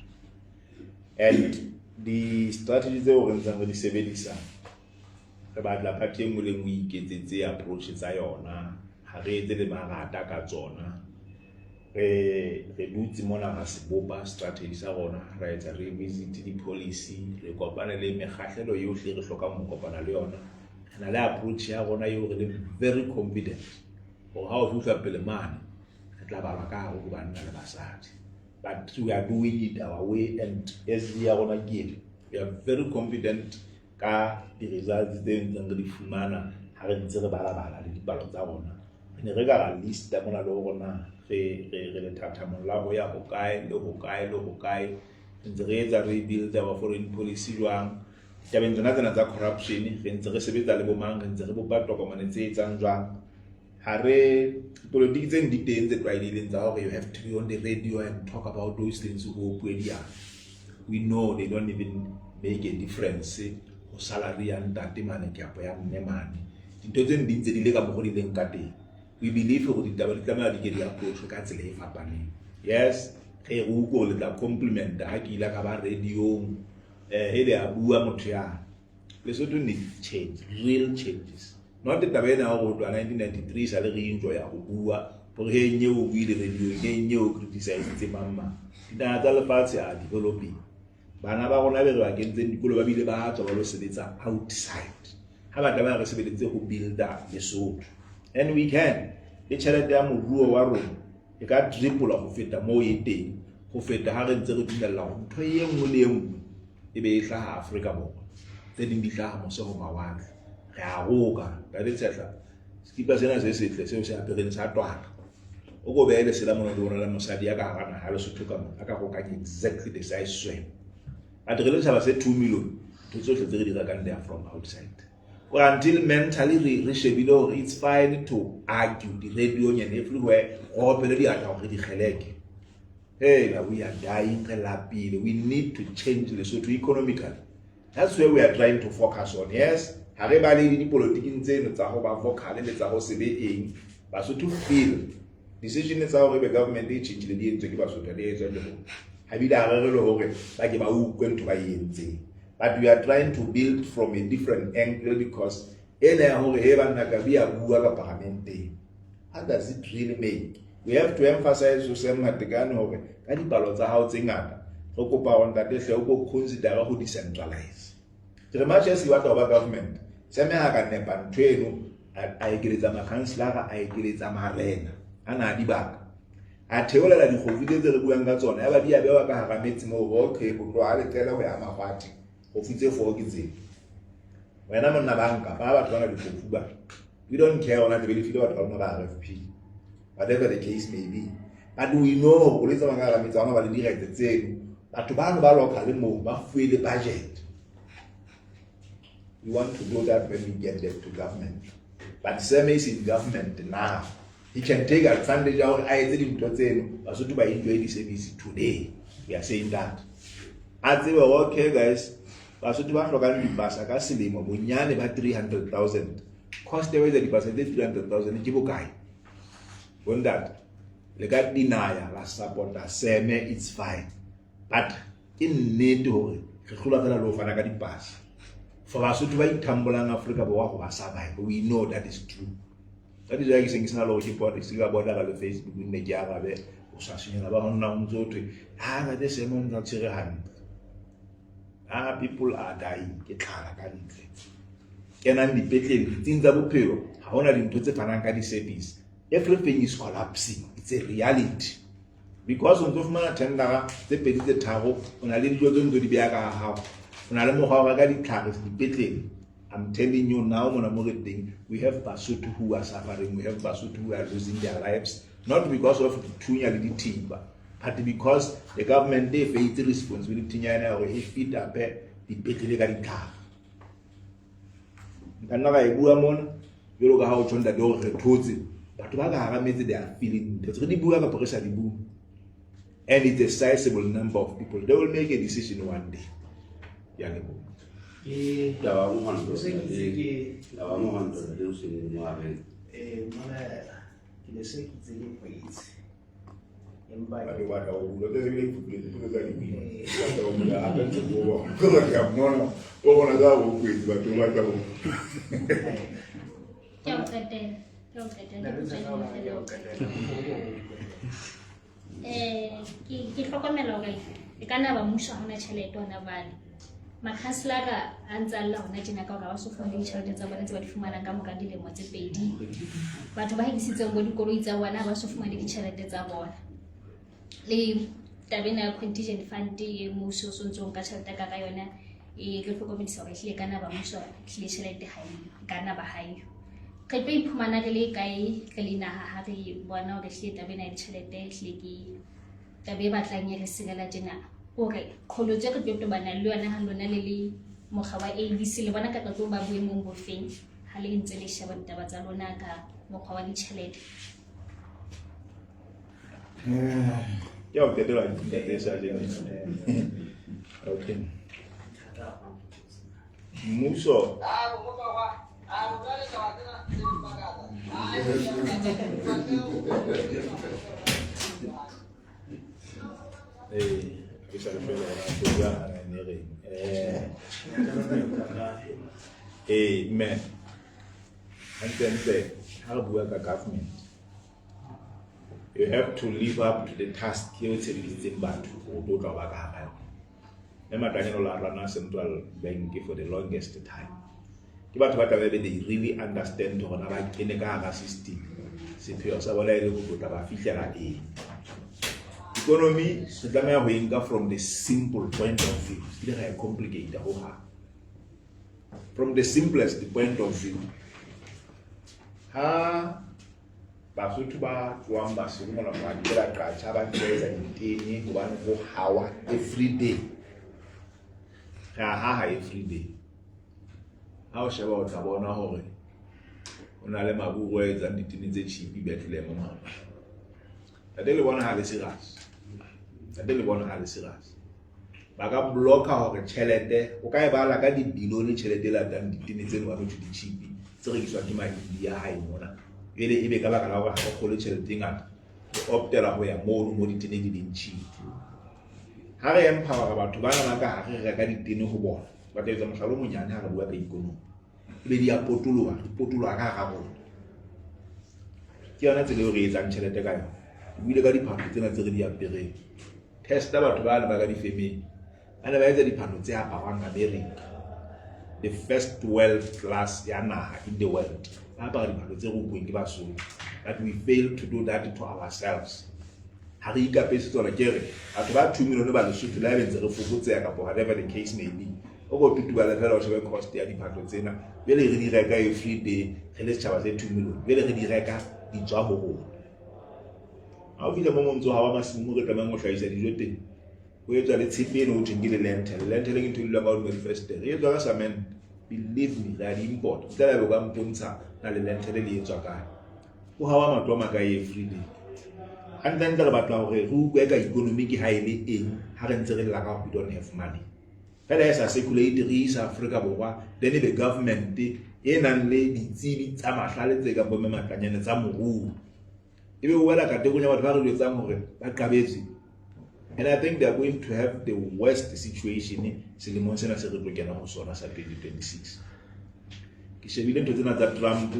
And di strategy tseo re ntseng re di sebedisa re batla party e nngwe le nngwe e iketsetse approach tsa yona, ha re etse le marata ka tsona. Re dutse mona ra se bopa strategy sa rona, ra etsa revisit di-policy, re kopane le mekgahlelo yohle re hlokang ho kopana le yona. Re na le approach ya rona eo re leng very confident hore ha o fihla pele mane re tla balwa ka hare ho banna le basadi. But we are doing it our way and SG ya rona ke ena. We are very confident ka di-results tse ntseng re di fumana ha re ntse re balabala le dipalo tsa rona. Re ne re ka ra lista mona le hore na re lethathamong la ho ya hokae le hokae le hokae. Re ntse re etsa rebuild our foreign policy jwang. Ditabeng tsona tsena tsa corruption re ntse re sebetsa le bomang, re ntse re bopa tokomane tse etsang jwang. Ha re politiki tse di teng tse tlwaelehileng tsa hore you have to be on the radio and talk about those things ho puwe diana. We know they don't even make a difference ho salary ya ntate mane kapa ya mme mane. Dintho tse di ntse di le ka mokgo di leng ka teng. We believe hore ditaba di tlameha di ke di approach ka tsela e fapaneng. Yes, re re utlwe hore le tla compliment ha ke ile ka ba radio-ong e le a bua motho ya. Lesotho needs change, real changes. Not taba ena ya hore ho tloha 1993 sa le re enjoy-a ho bua hore he nye o buile radio-ong, he nye o criticize mang mang. Dinaha tsa lefatshe are developing. Bana ba rona be re ba kentseng dikolo ba bile ba tswa ba lo sebetsa outside. Ha ba tlameha re sebeletse ho builda Lesotho. And we can. Le tjhelete ya moruo wa rona e ka triple ho feta moo e teng, ho feta ha re ntse re dumella hore ntho e nngwe le e nngwe e be e hlaha Afrika Borwa. Tse ding di hlaha mose ho mawatle. Re a roka. Ntate Tshehla, sekipa sena se setle seo se apereng sa twala. O ko behe lesela mona le bona la mosadi ya ka hara naha ya Lesotho ka mona, a ka rokang exactly the size swena. But re le setjhaba se 2 million, ntho tsohle tse re di rekang they are from outside. Kore until mentally re re shebile hore it's fine to argue di-radiong and everywhere, re opele diatla hore re di kgeleke. Hey, we are dying, re lapile. We need to change Lesotho economically. That's where we are trying to focus on. Yes, ha re bale le dipolotiking tseno tsa ho ba vocal le tsa ho se be eng. Basotho feel decision tsa hore ebe government e tjhentjhile di entswe ke Basotho, di etswa ke bona. Ha bile ha re re le hore ba ke ba utlwe ntho ba e entseng. But we are trying to build from a different angle because ena ya hore he banna ka bia bua ka paramenteng. How does it really make? We have to emphasize to Sam Matekane hore ka dipalo tsa hao tse ngata re kopa hore ntate hle o ko consider ho decentralize. Ke re much as ke batla ho ba government, Sam ha ka nepa ntho eno a ekeletsa makhanselara, a ekeletsa marena a na a dibaka. A theolela dikgofu tse tse re buang ka tsona, yaba di a bewa ka hara metsi moo hore okay, ho tloha leqele ho ya Magwate, kgofu tse 4 ke tseo. Wena monna banka, ba batho bana dikgofu ba. We don't care ona tebe le file batho ba rona ba RFP. Whatever the case may be. But we know hore koloi tsa ka hara metsi ha ona ba le diretse tseno. Batho bano ba local moo ba fuwe le budget. We want to do that when we get back to government. But Sam is in government now. He can take advantage ya hore a etse dintho tseno, Basotho ba enjoy di-service today. We are saying that. A tsebe hore okay guys, Basotho ba hlokang dipasa ka selemo bonyane ba 300,000. Cost ya ho etsa dipasa tse 300,000 ke bokae? Bontate, le ka deny la support-a Seme, it's fine. But ke nnete hore re hlolwa fela le ho fana ka dipasa. For Basotho ba ithambolang Afrika Borwa go ba survive, we know that is true. That is why ke seng ke sena le hore ke pone se ka bona ka le Facebook nne ke arabe o sa senyela ba ho nna ho ntso thwe ha ntate Seme o ntse a tshwere hantle. Ah, people are dying ke tlala ka ntle. Kenang dipetlele, ditsing tsa bophelo, ha hona dintho tse fanang ka di-service. Everything is collapsing. It's a reality. Because o ntso fumana tendera tse pedi tse tharo, o na le dijo tse ntso di beha ka hao. O na le mokgwa wa ho reka ditlhare dipetlele. I'm telling you now, mona mo re teng, we have Basotho who are suffering, we have Basotho who are losing their lives, not because of dithunya le dithipa, but because the government e feitse responsibility nyana ya hore e feed up dipetlele ka ditlhare. Nka nna ka e bua mona, jwalo ka ha o tjho ntate hore re thotse, batho ba ka hara metse they are feeling ntho tse re di bua kapa re sa di bue. And it's a sizable number of people. They will make a decision one day. Ya leboha.
Ke
Taba ya mohwanto,
se ke itse ke
taba ya mohwanto le o seng mo areng.
Mona ke ne se ke itse ke kwetse. Empa
Batho ba tla o bula tse le dipotso tsa di bula. Ba tla o bula hape ntse go bona. Ke re ke a mmona o bona tsa bo kwetse batho ba tla o.
Ke a o qetela. Ke a o qetela. Ke potso e nngwe fela ya ho qetela. Ke hlokomela hore e ka nna ba mmuso ha hona tjhelete hona jwale. Makhanselara a ntse a lla hona tjena ka hore ha ba so fumane ditjhelete tsa bona tse ba di fumanang ka mora dilemo tse pedi. Batho ba rekisitseng bo dikoloi tsa bona ha ba so fumane ditjhelete tsa bona. Le taba ena ya contingent fund e mmuso o sontso o nka tjhelete ka yona e re hlokomedisa hore ehlile ka nna ba mmuso ehlile tjhelete ha eyo, e ka nna ba ha eyo. Re tlo iphumana re le kae re le naha ha re bona hore ehlile taba ena ya ditjhelete ehlile ke taba e batlang e re sirela tjena. Hore qholotso e re tlo tobana le yona ha lona le le mokga wa ABC le bona ka re tlo ba boemong bofeng ha le ntse le sheba ditaba tsa lona ka mokgwa wa ditjhelete.
Ke a o qetela ntate sa jeno. Okay. Mmuso ke sa le fela hore a bua ne reng. Mme hantle ha re bua ka government, you have to live up to the task eo tshepeditseng batho o tlo tla ba ka hara yona. Mme Matlanyane o la run-a Central Bank for the longest time. Ke batho ba tlabe they really understand hore na ba kene ka hara system. Sepheo sa bona e le ho tla ba fihlela eng. Economy re tlameha ho e nka from the simple point of view. Se ra e complicate ho hang. From the simplest point of view. Ha Basotho ba tsoang Maseru mona Moadikela Qacha ba ntse ba etsa ditene hobane ho hawa every day. Re a haha every day. Ha o sheba o tla bona hore ho na le maburu a etsang ditene tse cheap Bethlehem mane. Ntate le bona ha le serious. Ntate le bona ha le serious. Ba ka blocka hore tjhelete o ka e bala ka dibilione tjhelete e latang ditene tseno ba thwe di-cheap tse rekiswang ke ma-India hae mona. Jwale ebe ka baka la hore ha re kgole tjhelete e ngata re optela ho ya mono mo ditene di leng cheap. Ha re empowera batho bana ba ka hare re reka ditene ho bona, ba tla etsa mohlala o monyane ha re bua ka ikonomi. Ebe di a potoloha, di potoloha ka hara rona. Ke yona tsela eo re etsang tjhelete ka yona. Ke buile ka diphahlo tsena tse re di apereng. Testa batho bane ba ka difemeng. Ba ne ba etsa diphahlo tse aparwang America. The first world class ya naha in the world. Ba apara diphahlo tse rukuweng ke Basotho. But we fail to do that to ourselves. Ha re ikapese tsona ke re batho ba 2 million ba Lesotho le ha ebe ntse re fokotseha kapa whatever the case may be. O ko tutubale fela o shebe cost ya diphahlo tsena. Jwale re di reka every day re le setjhaba se 2 million. Jwale re di reka di tswa ho rona. Ha o fihla mo montso ha wa masimo mo re tlamehang ho hlahisa dijo teng. Ho etswa le tshepe eno ho thweng ke le lentil. Lentil ke ntho e dulang ka hodima difestere. E etswa ka cement. Believe me, re a di import. Ntle le ka mpontsha na le lentil le etswa kae. Ho hawa matlo a makae every day. Hantlentle re batla hore re utlwe ka economy ke ha e le eng ha re ntse re lla ka we don't have money. Fela e sa circulate re isa Afrika Borwa then ebe government e nang le ditsebi tsa mahlale tse kang bo mme Matlanyane tsa moruo. Ebe o wela kategori ya batho ba re jwetsang hore ba qabetswe. And I think they are going to have the worst situation selemong sena se re tlo kena ho sona sa 2026. Ke shebile ntho tsena tsa Trump,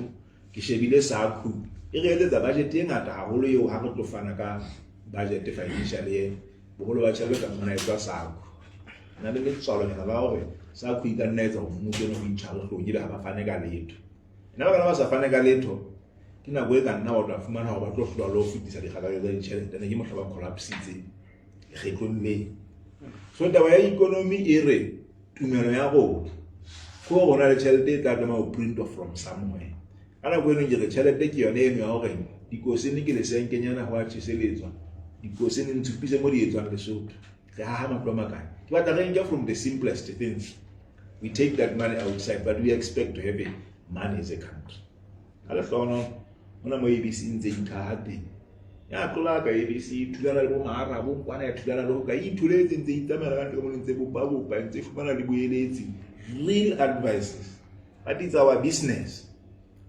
ke shebile SACU. E re etsetsa budget e ngata haholo eo ha re tlo fana ka budget financial year. Boholo ba tjhelete ka mona e tswa SACU. Na le letswalonyana la hore SACU e ka nna etsa hore mmuso ono o itshware hloohong ebe ha ba fane ka letho. Nna ba kana ba sa fane ka letho, ke nako e ka nna wa tla fumana hore ba tlo hlolwa le ho fetisa dikgakayo tsa ditjhelete. Ne ke mohla ba collapsitseng lekgetlong le. So taba ya economy e re tumelo ya rona ke hore ho na le tjhelete e tla tlameha ho printwa from somewhere. Ka nako eno ke re tjhelete ke yone eno ya hore dikosene ke lesenkenyana ho a tjheseletswa. Dikosene ntshupise mo di etswang Lesotho. Re haha matlo a makae. Ke batla re nke from the simplest things. We take that money outside, but we expect to have a money as a country. Ka lehlohonolo, hona mo ABC e ntse e ithaha teng. Ya tlola ka ABC e thulana le bo Maarabo, kwana ya thulana le ho ka e itholetse ntse e itsamaela ka ntle ka mona ntse bopa bopa ntse fumana le boeletsi. Real advices. But it's our business.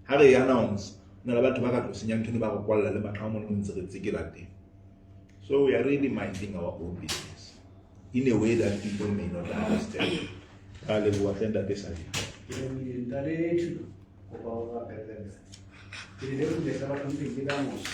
Ha re e announce, na le batho ba ka tlo senya ntho ba re kwalla le matlo a mona mo ntse re tsekela teng. So we are really minding our own business in a way that people may not understand. Ka leboha hle ntate Sabi.
Ke lebohile ntate Thuto, kopa o rapelle ntate. Ke le lebohile hle bahlomphehi ke ka moso.